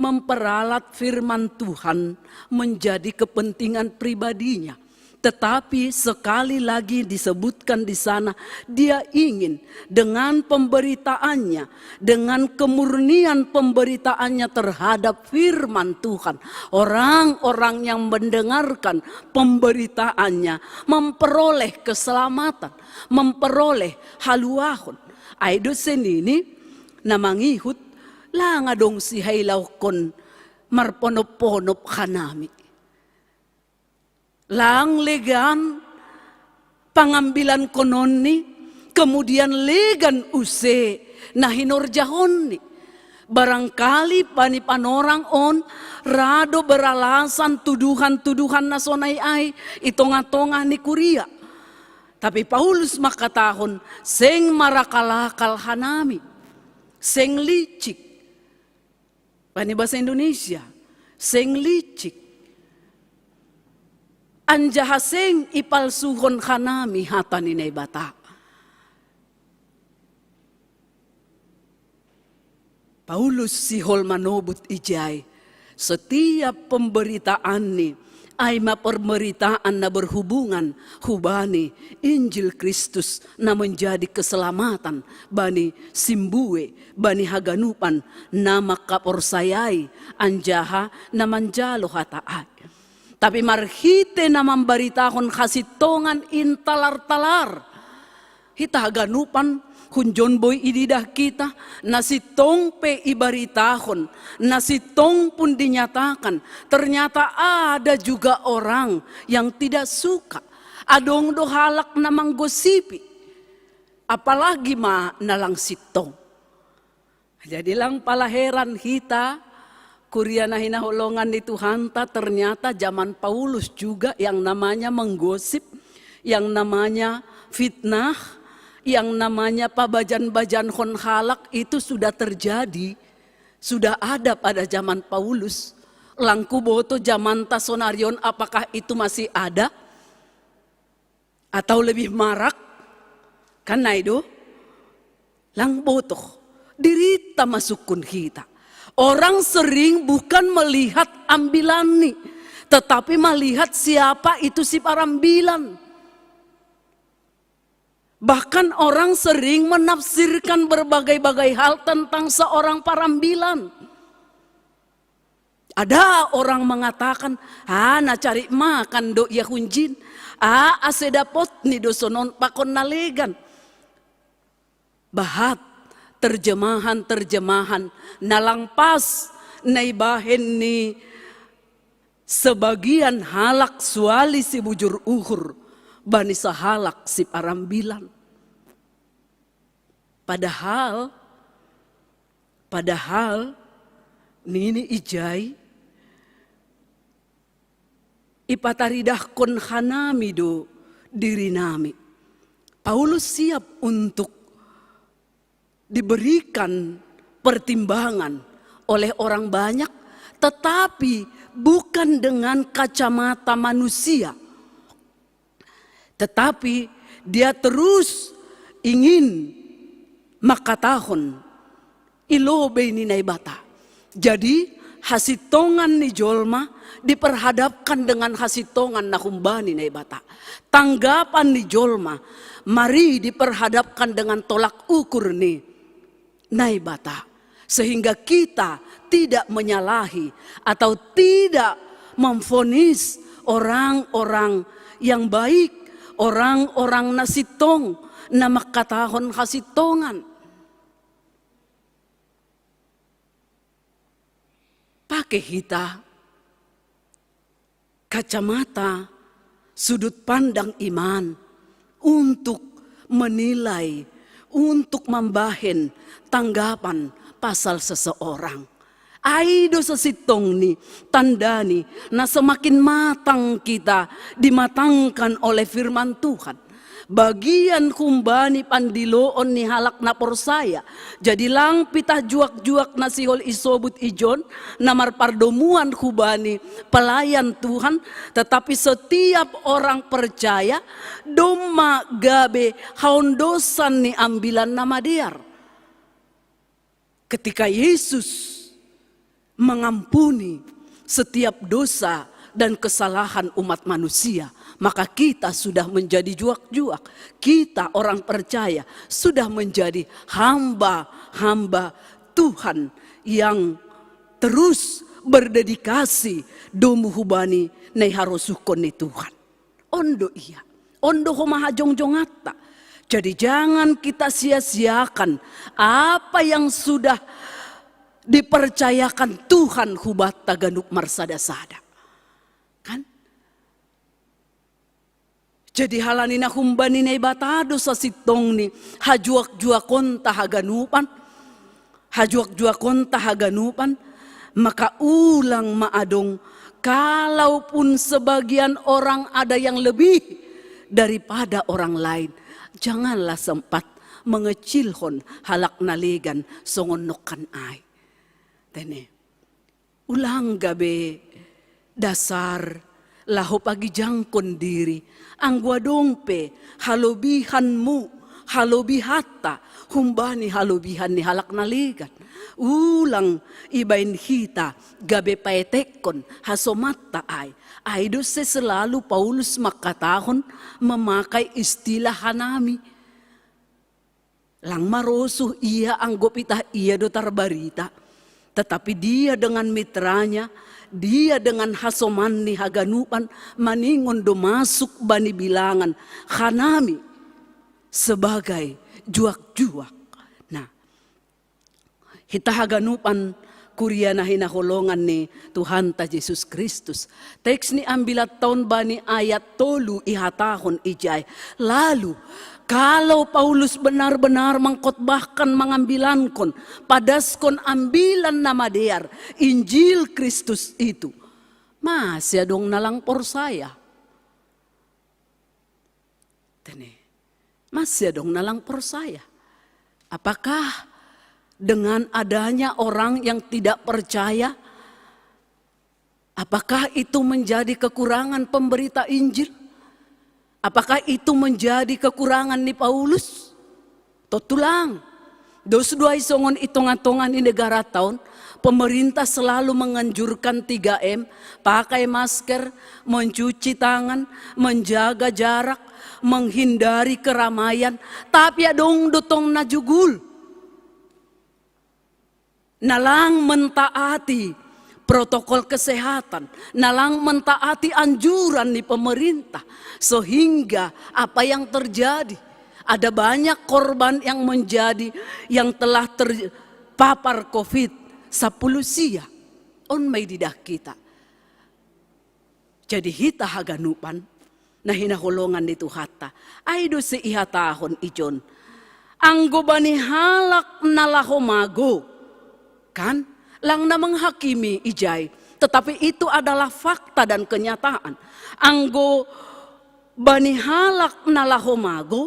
memperalat firman Tuhan menjadi kepentingan pribadinya. Tetapi sekali lagi disebutkan di sana, dia ingin dengan pemberitaannya, dengan kemurnian pemberitaannya terhadap firman Tuhan, orang-orang yang mendengarkan pemberitaannya memperoleh keselamatan, memperoleh haluahon. Ai do se nini na mangihut, lang adong sihailaonkon marponop-ponop hanami. Lang legan pangambilankononni, kemudian legan use na hinorjahonni. Barangkali bani panorang on ra do beralasan tuduhan-tuduhan na sonai ai i tongah-tongah ni kuria. Tapi Paulus mangkatahon, seng marakal-akal hanami, seng licik. Bani bahasa Indonesia, seng licik. Anjaha seng ipalsuhon hanami hata ni Naibata. Paulus sihol manobut ijai, setiap pemberitaanni ai ma pemberitaan na berhubungan hubani Injil Kristus na menjadi keselamatan bani simbue, bani haganupan na mangkaporsayai anjaha na manjalo hata ai. Tapi marhite na mambaritahon hasintongan intalar-talar, hita haganupan hunjon boi ididah kita, na sintong pe ibaritahon, na sintong pun dinyatakan, ternyata ada juga orang yang tidak suka. Adong do halak na manggosipi, apalagi ma na lang sintong. Jadi lang pala heran hita, Kuria na hinaholongan ni Tuhanta, ternyata zaman Paulus juga yang namanya menggosip, yang namanya fitnah, yang namanya pabajan-bajanhon halak itu sudah terjadi, sudah ada pada zaman Paulus. Langku boto jamanta sonarion, apakah itu masih ada? Atau lebih marak? Kan nai do? Lang botoh. Dirita masukkun hita. Orang sering bukan melihat ambilan ni, tetapi melihat siapa itu si parambilan. Bahkan orang sering menafsirkan berbagai-bagai hal tentang seorang parambilan. Ada orang mengatakan, "Ah, na cari makan do ia hunjin. Ah, ase dapot ni do sonon pakon na legan." Bahat terjemahan-terjemahan na lang pas na ibahen ni sebagian halak suali si bujur uhur bani sahalak si parambilan. Padahal, padahal nini ijai ipataridahkon hanami do dirinami. Paulus siap untuk diberikan pertimbangan oleh orang banyak, tetapi bukan dengan kacamata manusia. Tetapi dia terus ingin makatahon i lobei ni Naibata. Jadi, hasintongan ni jolma diperhadapkan dengan hasintongan na humbani Naibata. Tanggapan ni jolma mari diperhadapkan dengan tolak ukur ni Naibata, sehingga kita tidak menyalahi atau tidak memvonis orang-orang yang baik, orang-orang na sintong, na mangkatahon hasintongan. Pake hita kacamata, sudut pandang iman untuk menilai, untuk mambahen tanggapan pasal seseorang. Ai do sasintongni, tandani na semakin matang kita dimatangkan oleh firman Tuhan. Bagian humbani pandiloon ni halak na porsaya. Jadi lang pitah juak-juak na sihol isobut ijon na marpardomuan hubani pelayan Tuhan, tetapi setiap orang percaya domma gabe haondosan ni ambilan na madear. Ketika Yesus mengampuni setiap dosa dan kesalahan umat manusia, maka kita sudah menjadi juak-juak. Kita orang percaya sudah menjadi hamba-hamba Tuhan yang terus berdedikasi domu hubani na iharosuhkon ni Tuhan. On do ia. On do homa hajongjonganta. Jadi jangan kita sia-siakan apa yang sudah dipercayakan Tuhan hubanta ganup marsada-sada. Kan? Jadi halani na humbani Naibata do sasintongni hajuak-juakonta haganupan, hajuak-juakonta haganupan, maka ulang ma adong, kalaupun sebagian orang ada yang lebih daripada orang lain, janganlah sempat mengecilhon halak na legan songon nongkan ai. Tene. Ulang gabe dasar laho pagijangkon diri, anggo adong pe halobihanmu, halobihanta, humbani halobihan ni halak na legan. Ulang ibaen hita gabe paetekkon hasomanta ai. Ai do se selalu Paulus mangkatahon memakai istilah hanami. Lang marosuh ia anggo pitah ia do tarbarita. Tetapi dia dengan mitranya, dia dengan hasomanni haganupan maningon do masuk bani bilangan hanami sebagai juak-juak. Nah, hita haganupan Kuria na hinaholongan ni Tuhanta Jesus Kristus. Teks ni ambilan taon bani ayat tolu ihatahon ijai. Lalu, kalau Paulus benar-benar mengkhotbahkan, mengambilankon, padaskon ambilan na madear, Injil Kristus itu, mase adong na lang porsaya. Tene, mase adong na lang porsaya. Apakah dengan adanya orang yang tidak percaya, apakah itu menjadi kekurangan pemberita Injil? Apakah itu menjadi kekurangan ni Paulus? Tontu lang. Dos do ai songon i tonga-tonga ni negara taon, pemerintah selalu menganjurkan tiga M, pakai masker, mencuci tangan, menjaga jarak, menghindari keramaian, tapi adong do tong na jugul. Na lang mentaati protokol kesehatan, na lang mentaati anjuran ni pemerintah, sehingga apa yang terjadi, ada banyak korban yang menjadi, yang telah terpapar covid sepuluh sia. On ma ididah kita. Jadi hita haganupan na hinaholongan ni Tuhanta, ai do siihatahon ijon, anggo bani halak na laho mago, kan, lang na menghakimi ijai, tetapi itu adalah fakta dan kenyataan. Anggo bani halak na laho mago,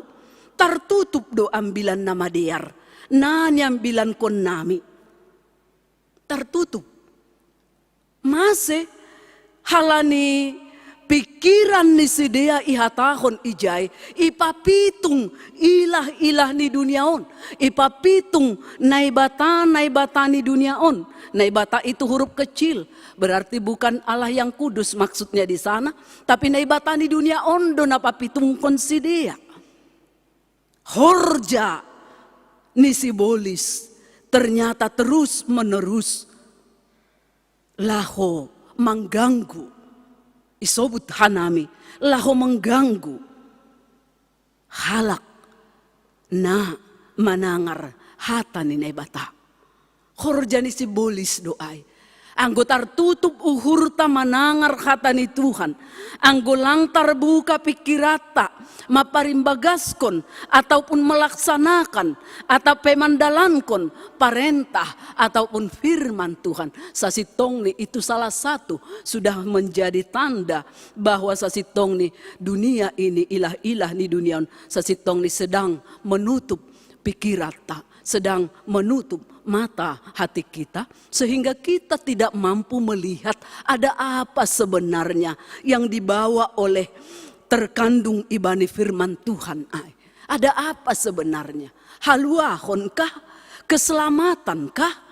tartutup do ambilan na madear na niambilankon nami. Tartutup. Mase? Halani pikiran ni sidea ihatahon ijai, ipapitung ilah-ilah ni dunia on, ipapitung naibata-naibata ni dunia on. Naibata itu huruf kecil, berarti bukan Allah yang kudus maksudnya di sana, tapi naibata ni dunia on do na papitungkon sidea. Horja ni sibolis ternyata terus menerus laho mangganggu, isobut hanami, laho mangganggu halak na manangar hata ni Naibata. Horja ni sibolis do ai. Anggo tartutup uhurta manangar hata ni Tuhan, anggo lang tarbuka pikiranta, maparimbagaskan ataupun melaksanakan atau pe mandalankon parentah ataupun firman Tuhan, sasintongni itu salah satu sudah menjadi tanda bahwa sasintongni dunia ini, ilah-ilah ni dunia on, sasintongni sedang menutup pikiranta, sedang menutup mata hati kita, sehingga kita tidak mampu melihat ada apa sebenarnya yang dibawa oleh, terkandung ibani firman Tuhan ai. Ada apa sebenarnya? Haluahon kah? Keselamatan kah?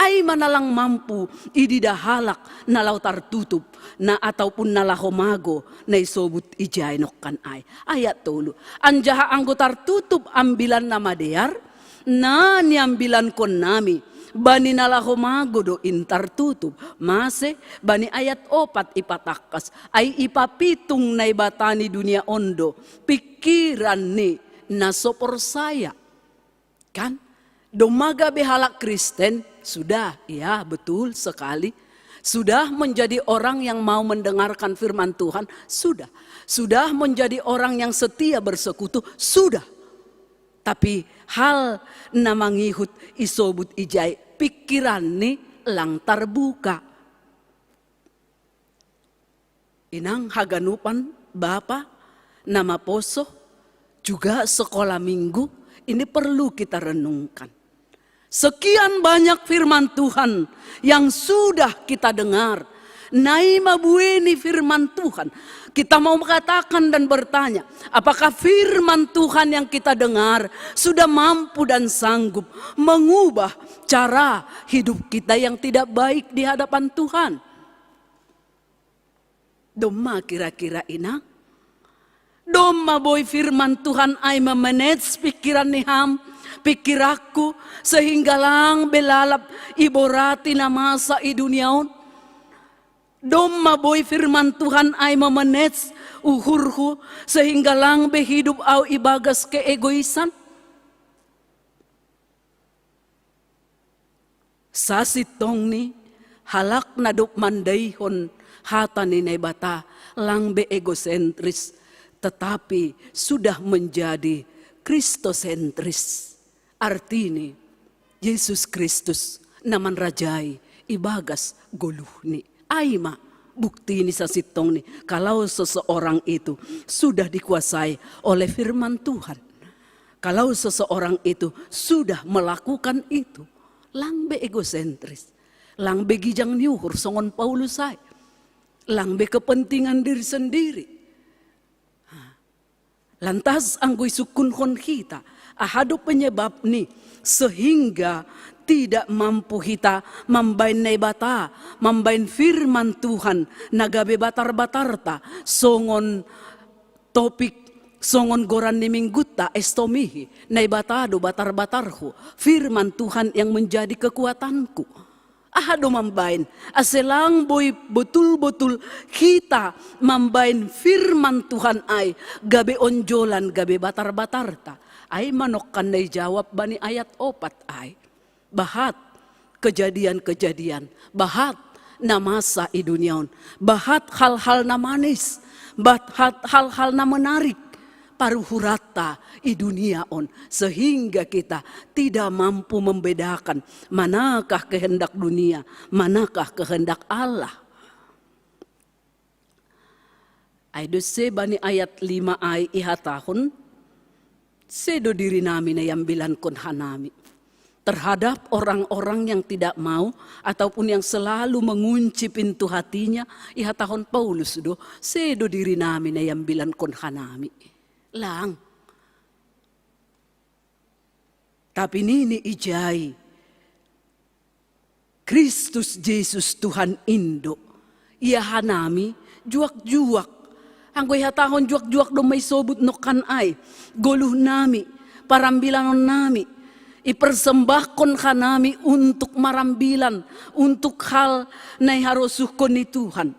Ai ma na lang mampu ididah halak na laho tartutup na ataupun na laho mago na isobut ijai nongkan ai. Ayat tolu. Anjaha anggo tartutup ambilan na madear na niambilankon nami bani na laho mago do in tartutup. Mase? Bani ayat opat ipatangkas, ai ipapitung Naibata ni dunia on do pikiran ni na so porsaya. Kan? Domma gabe halak Kristen, sudah, ya, betul sekali. Sudah menjadi orang yang mau mendengarkan firman Tuhan, sudah. Sudah menjadi orang yang setia bersekutu, sudah. Tapi hal na mangihut isobut ijai, pikiranni lang tarbuka. Inang haganupan, bapa, na maposo, juga sekolah minggu, ini perlu kita renungkan. Sekian banyak firman Tuhan yang sudah kita dengar. Na i ma bueni firman Tuhan. Kita mau mengatakan dan bertanya, apakah firman Tuhan yang kita dengar sudah mampu dan sanggup mengubah cara hidup kita yang tidak baik di hadapan Tuhan? Domma kira-kira, inang? Domma boi firman Tuhan ai ma-manage pikiran ni ham, pikiranku, sehingga lang be lalap iborati na masa i dunia on? Domma boi firman Tuhan ai ma-manage uhurhu, sehingga lang be hidup au ibagas keegoisan? Sasintongni, halak na dob mandaihon hata ni Naibata lang be egosentris, tetapi sudah menjadi kristosentris. Artini, Jesus Kristus na manrajai ibagas goluhni. Ai ma buktini sasintongni, kalau seseorang itu sudah dikuasai oleh firman Tuhan, kalau seseorang itu sudah melakukan itu, lang be egosentris, lang be gijang ni uhur songon Paulus ai, lang be kepentingan diri sendiri. Lantas anggo isungkunhon hita, aha do penyebabni sehingga tidak mampu hita mambahen Naibata, mambahen firman Tuhan na gabe batar-batarta, songon topik, songon goran ni minggunta, Estomihi, Naibata do batar-batarhu, firman Tuhan yang menjadi kekuatanku. Aha do mambahen, ase lang boi botul-botul hita mambahen firman Tuhan ai gabe onjolan, gabe batar-batarta? Ai manongkan na ijawab bani ayat opat ai. Bahat kejadian-kejadian, bahat na masa i dunia on, bahat hal-hal na manis, bahat hal-hal na menarik paruhuranta i dunia on, sehingga kita tidak mampu membedakan manakah kehendak dunia, manakah kehendak Allah. Ai do se bani ayat lima ai ihatahon, se do diri nami na iambilankon hanami. Terhadap orang-orang yang tidak mau ataupun yang selalu mengunci pintu hatinya, ihatahon Paulus do, se do diri nami na iambilankon hanami. Lang. Tapi nini ijai, Kristus Jesus Tuhan in do. Ia hanami juak-juak. Anggo ihatahon juak-juak do ma isobut nongkan ai, goluh nami, parambilanon nami, ipersembahkon hanami untuk marambilan, untuk hal na iharosuhkon ni Tuhan.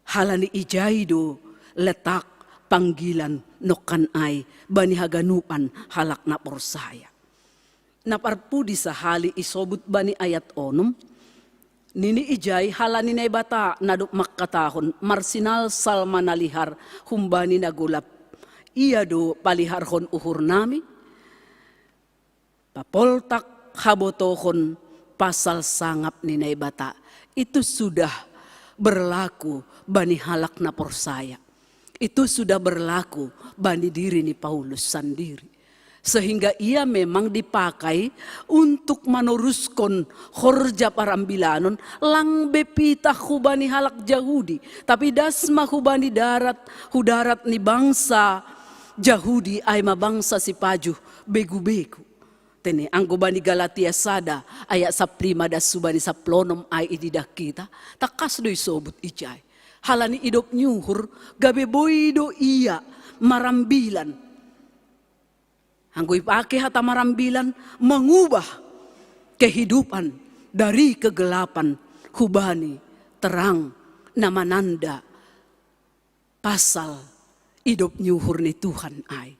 Halani ijai do letak panggilan nongkan ai bani haganupan halak na porsaya. Na parpudi sahali isobut bani ayat onom, nini ijai, halani Naibata na dob mangkatahon, marsinalsal ma na lihar humbani na golap, Ia do paliharhon uhurnami, papoltak habotohon pasal sangap ni Naibata. Itu sudah berlaku bani halak na porsaya. Itu sudah berlaku bani diri ni Paulus sandiri. Sehingga ia memang dipakai untuk manoruskon horja parambilanon, lang be pitah hubani halak Jahudi, tapi das ma hubani darat, hu darat ni bangsa Jahudi, ai ma bangsa sipajuh, begu-begu. Tene, anggo bani Galatia sada ayat sampulu lima das hubani sampulu onom ai ididah hita, tangkas do isobut ijai. Halani idop ni uhur, gabe boi do ia marambilan. Anggo ipake hata marambilan, mengubah kehidupan dari kegelapan hubani terang, na mananda pasal idop ni uhur ni Tuhan ai.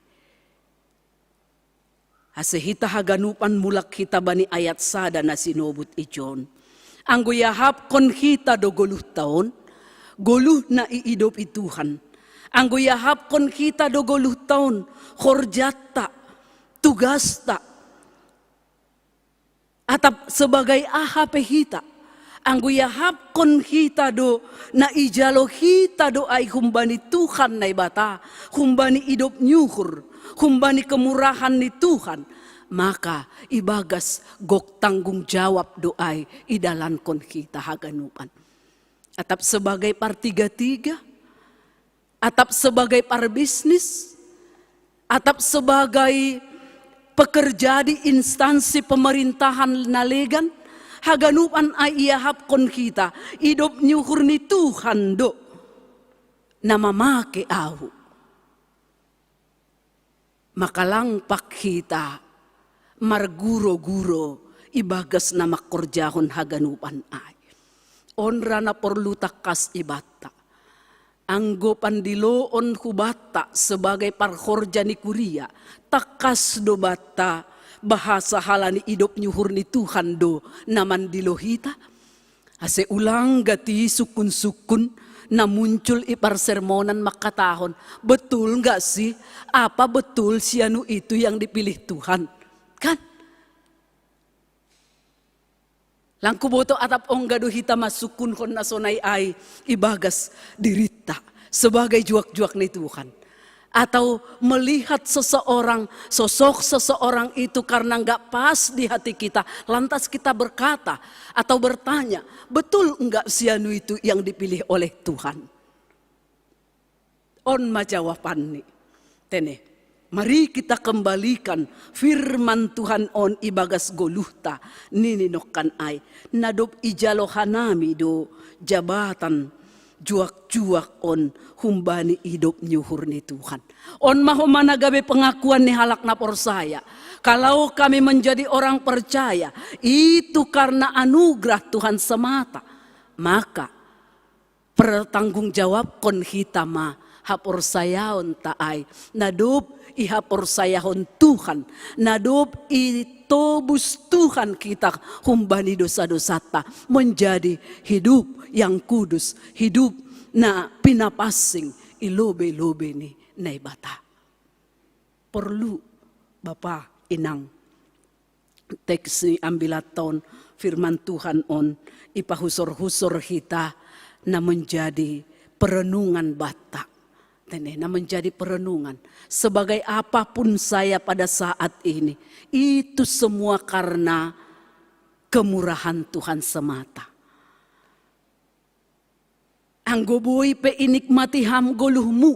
Ase hita haganupan, mulak hita bani ayat sada na sinobut i John. Anggo iahapkon hita do goluhta on, goluh na iidopi Tuhan. Anggo iahapkon hita do goluhta on, horjanta, tugasta, atap sebagai aha pe hita, anggo iahapkon hita do na ijalo hita do ai humbani Tuhan Naibata, humbani idop ni uhur, humbani kemurahan ni Tuhan, maka ibagas gok tanggung jawab do ai idalankon hita haganupan. Atap sebagai partiga-tiga, atap sebagai parbisnis, atap sebagai pekerja di instansi pemerintahan na legan, haganupan ai iahapkon hita, idop ni uhur ni Tuhan do na mamake ahu. Maka lang pak hita marguroguro ibagas na mangkorjahon haganupan ai. On ra na porlu tangkas ibanta. Anggo pandiloon hubanta sebagai parhorja ni kuria, tangkas do banta Bahasa halani idop ni uhur ni Tuhan do na mandilo hita. Ase ulang gati sukun-sukun na muncul i parsermonan mangkatahon, betul nggak sih? Apa betul si anu itu yang dipilih Tuhan? Kan? Lang huboto atap ongga do hita masukunkon na sonai ai ibagas dirita sebagai juak-juak ni Tuhan. Atau melihat seseorang, sosok seseorang itu karena nggak pas di hati kita, lantas kita berkata atau bertanya, betul nggak si anu itu yang dipilih oleh Tuhan? On ma jawabanni. Tene. Mari kita kembalikan firman Tuhan on ibagas goluhta, nini nongkan ai. Na dob ijalo hanami do jabatan juak-juak on humbani idop ni uhur ni Tuhan. On ma homa na gabe pengakuan ni halak na porsaya. Kalau kami menjadi orang percaya, itu karena anugerah Tuhan semata. Maka pertanggungjawabkon hita ma haporsayaonta ai, na dob ihaporsayahon Tuhan, na dob itobus Tuhan hita humbani dosa-dosanta, menjadi hidup yang kudus, hidup na pinapansing i lobei-lobei ni Naibata. Porlu, Bapa, Inang, teks ni ambilatta on, firman Tuhan on, ipahusor-husor hita na menjadi perenungan banta. Tene, na menjadi perenungan. Sebagai apapun saya pada saat ini, itu semua karena kemurahan Tuhan semata. Anggo boi pe inikmati ham goluhmu,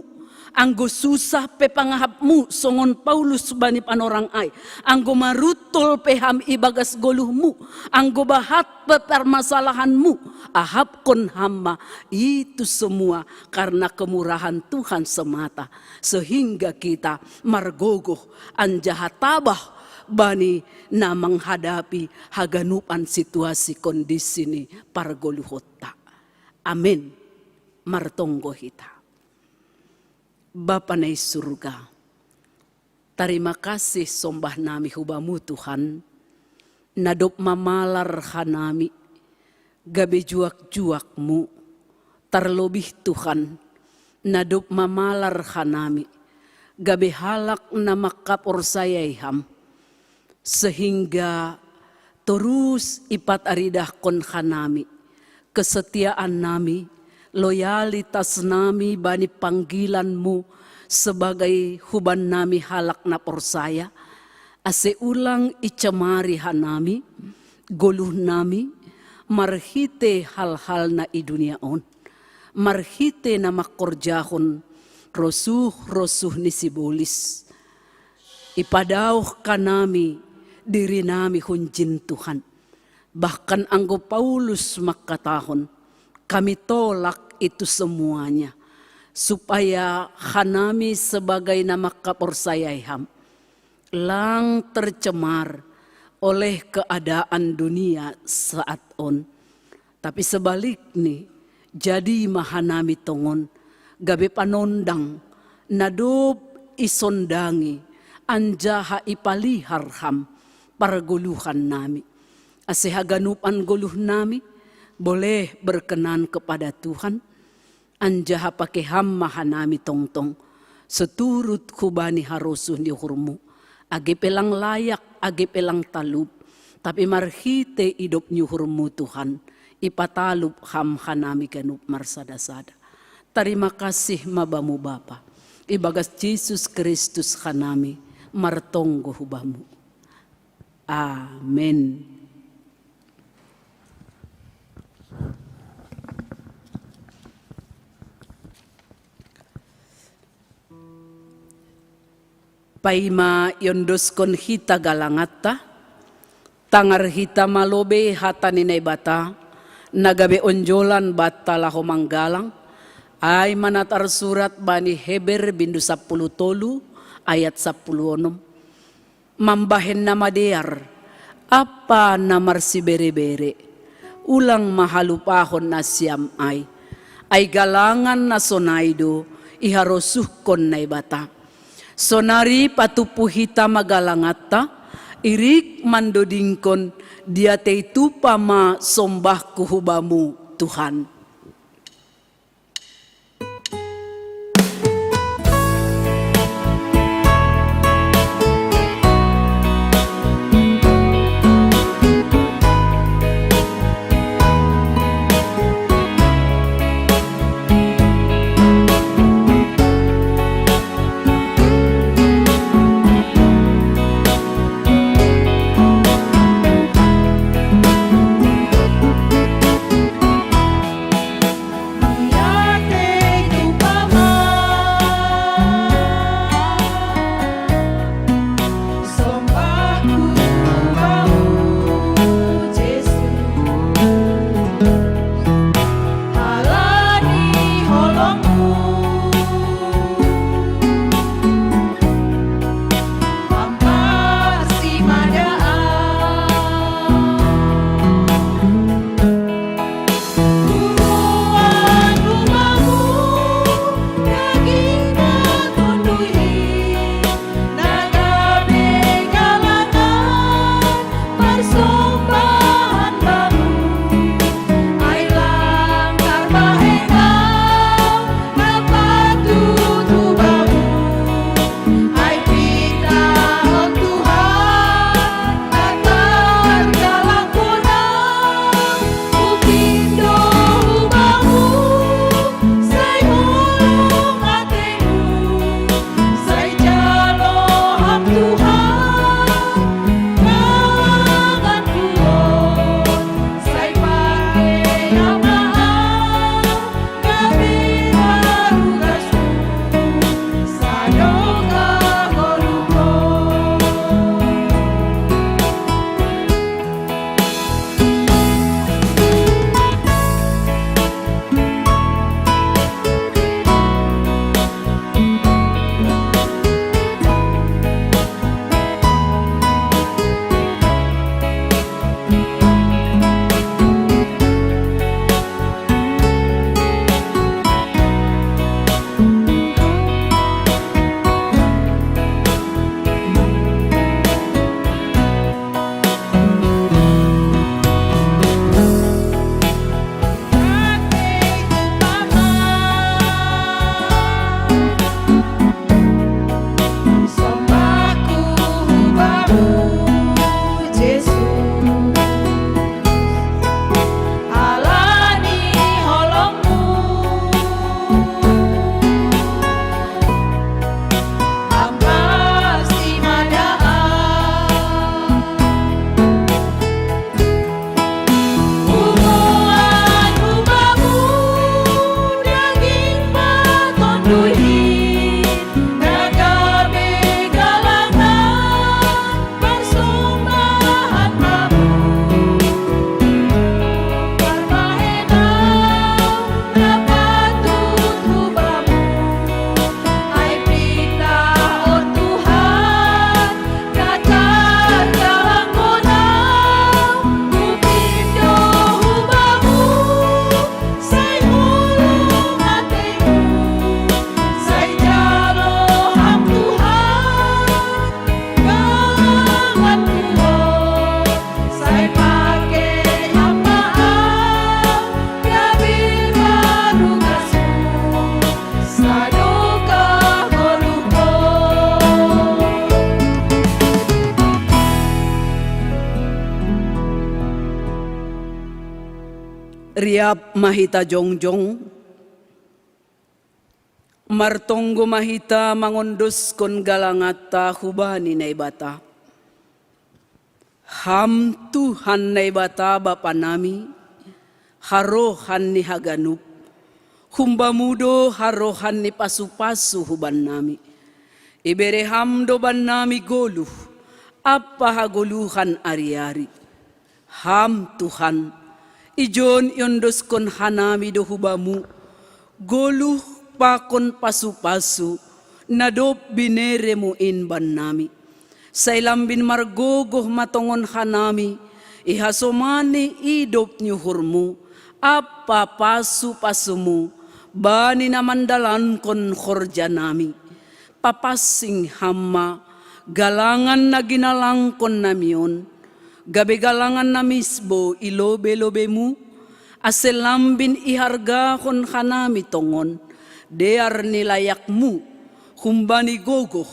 anggo susah pe pangahapmu songon Paulus bani panorang ai, anggo maruntol pe ham ibagas goluhmu, anggo bahat pe parmasalahanmu, ahapkon ham ma itu semua karena kemurahan Tuhan semata, sehingga kita margogoh anjaha tabah bani na menghadapi haganupan situasi kondisi ni pargoluhonta. Amen. Martonggo hita. Bapa na i surga, tarima kasih sombah nami hubamu Tuhan, na dob mamalar hanami gabe juak-juakmu, tarlobih Tuhan, na dob mamalar hanami gabe halak na mangkaporsayai ham, sehingga torus ipataridahkon hanami kesetiaan nami, loyalitas nami bani panggilanmu sebagai huban nami halak na porsaya, ase ulang icemari hanami goluh nami marhite hal-hal na i dunia on, marhite na mangkorjahon rosuh-rosuh ni sibolis. Ipadaoh hanami diri nami hunjin Tuhan. Bahkan anggo Paulus mangkatahon, kami tolak itu semuanya, supaya hanami sebagai na mangkaporsayai ham, lang tercemar oleh keadaan dunia saat on. Tapi sebalikni, jadi ma hanami tongon gabe panondang na dob isondangi anjaha ipalihar ham pargoluhan nami. Ase haganupan goluh nami boleh berkenan kepada Tuhan, anjaha pake ham ma hanami tongtong seturut hubani harosuh ni uhurmu, age pe lang layak, age pe lang talup, tapi marhite idop ni uhurmu Tuhan, ipatalup ham hanami ganup marsada-sada. Tarima kasih ma Bamu Bapa, ibagas Jesus Kristus hanami martonggo hu Bamu. Amen. Paima iondoskon hita galanganta, tangar hita ma lobei hata ni Naibata, na gabe onjolan banta laho manggalang, ai ma na tarsurat bani Heber bindu sampulu tolu ayat sampulu onom. Mambahen na madear, ampa na marsibere-bere, ulang ma halupahon nasiam ai. Ai galangan na sonai do iharosuhkon Naibata. Sonari patumpu hita ma galanganta, Irik mandodingkon, diatei tupa ma sombahku hu Bamu, Tuhan. Riap ma hita jongjong, martonggo ma hita mangondoskon galanganta hubani Naibata. Ham Tuhan Naibata Bapa nami, harohan ni haganup, humbamu do harohan ni pasu-pasu hubannami. Ibere ham do bannami goluh, ampa hagoluhan ari-ari. Ham Tuhan, ijon iondoskon hanami do hubamu, goluh pakon pasu-pasu, na dob bineremu in bannami. Sai lambin margogoh ma tongon hanami, ihasomani idop ni uhurmu, ampa pasu-pasumu, bani na mandalankon horjanami. Papansing ham ma, Galangan na ginalangkon nami on, gabe galangan na misbo i lobei-lobeimu, ase lambin ihargahon hanami tongon dear ni layakmu, humbani gogoh,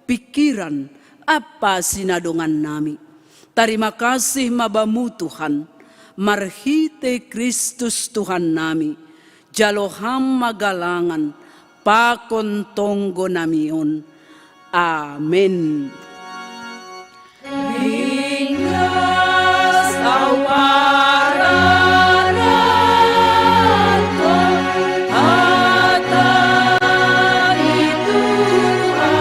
pingkiran, ampa sinadongan nami. Tarima kasih ma Bamu Tuhan, marhitei Kristus Tuhan nami, jalo Ham ma galangan pakon tonggo nami on. Amen. Ringgas au pararatkon hata ni Tuhan.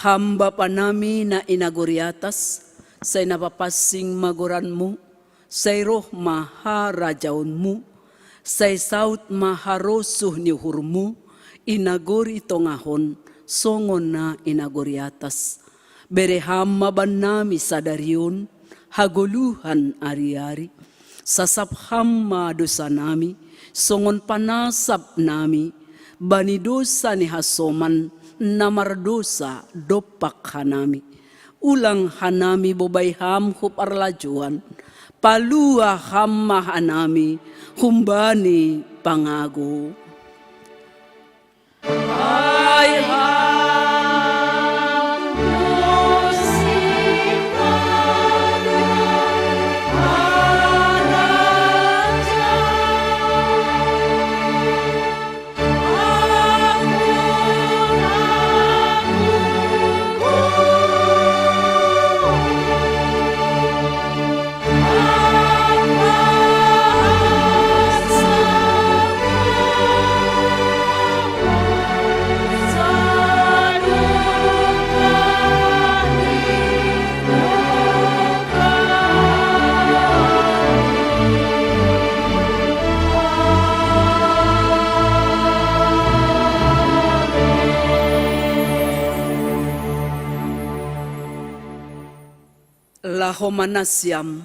Ham Bapa nami na i nagori atas, sai na papansing ma goranmu, sai roh ma harajaonmu, sai saut ma harosuh ni uhurmu, i nagori tongah on, songon na i nagori atas. Bere Ham ma bannami sadari on hagoluhan ari-ari. Sasap Ham ma dosanami, songon panasap nami bani dosa ni hasoman na mardosa dompak hanami. Ulang hanami bobai Ham hu parlajouan, palua Ham ma hanami humbani pangago. Ai Ham do simpadan, harajaon, Laho ma nasiam,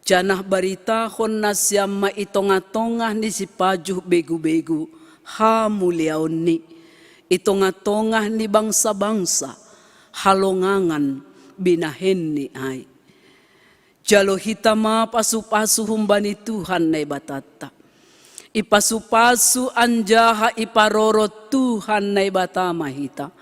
janah baritahon nasiam ma i tongah-tongah ni sipajuh begu-begu hamuliaonni, i tongah-tongah ni bangsa-bangsa halongangan binahenni ai. Jalo hita ma pasu-pasu humbani Tuhan Naibatanta. Ipasu-pasu anjaha iparorot Tuhan Naibata ma hita.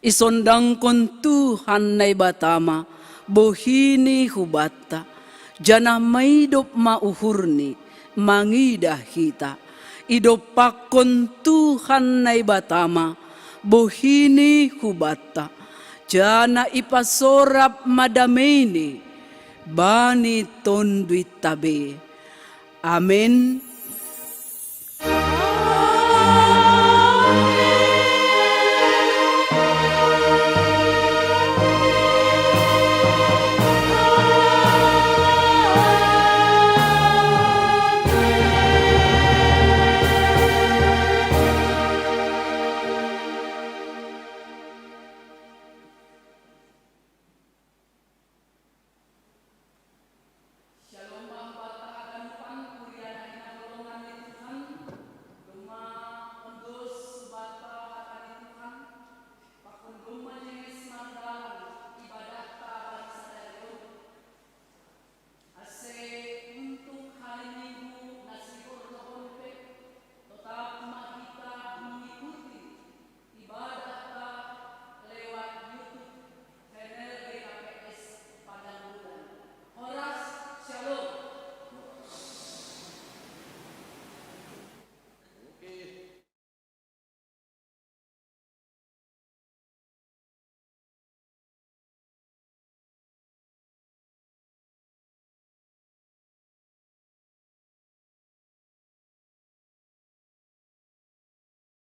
Isondangkon Tuhan Naibata ma bohini hubanta, janah maidop ma uhurni mangidah hita. Idompakkon Tuhan Naibata ma bohini hubanta, janah ipasorap ma dameini bani tonduinta be. Amen.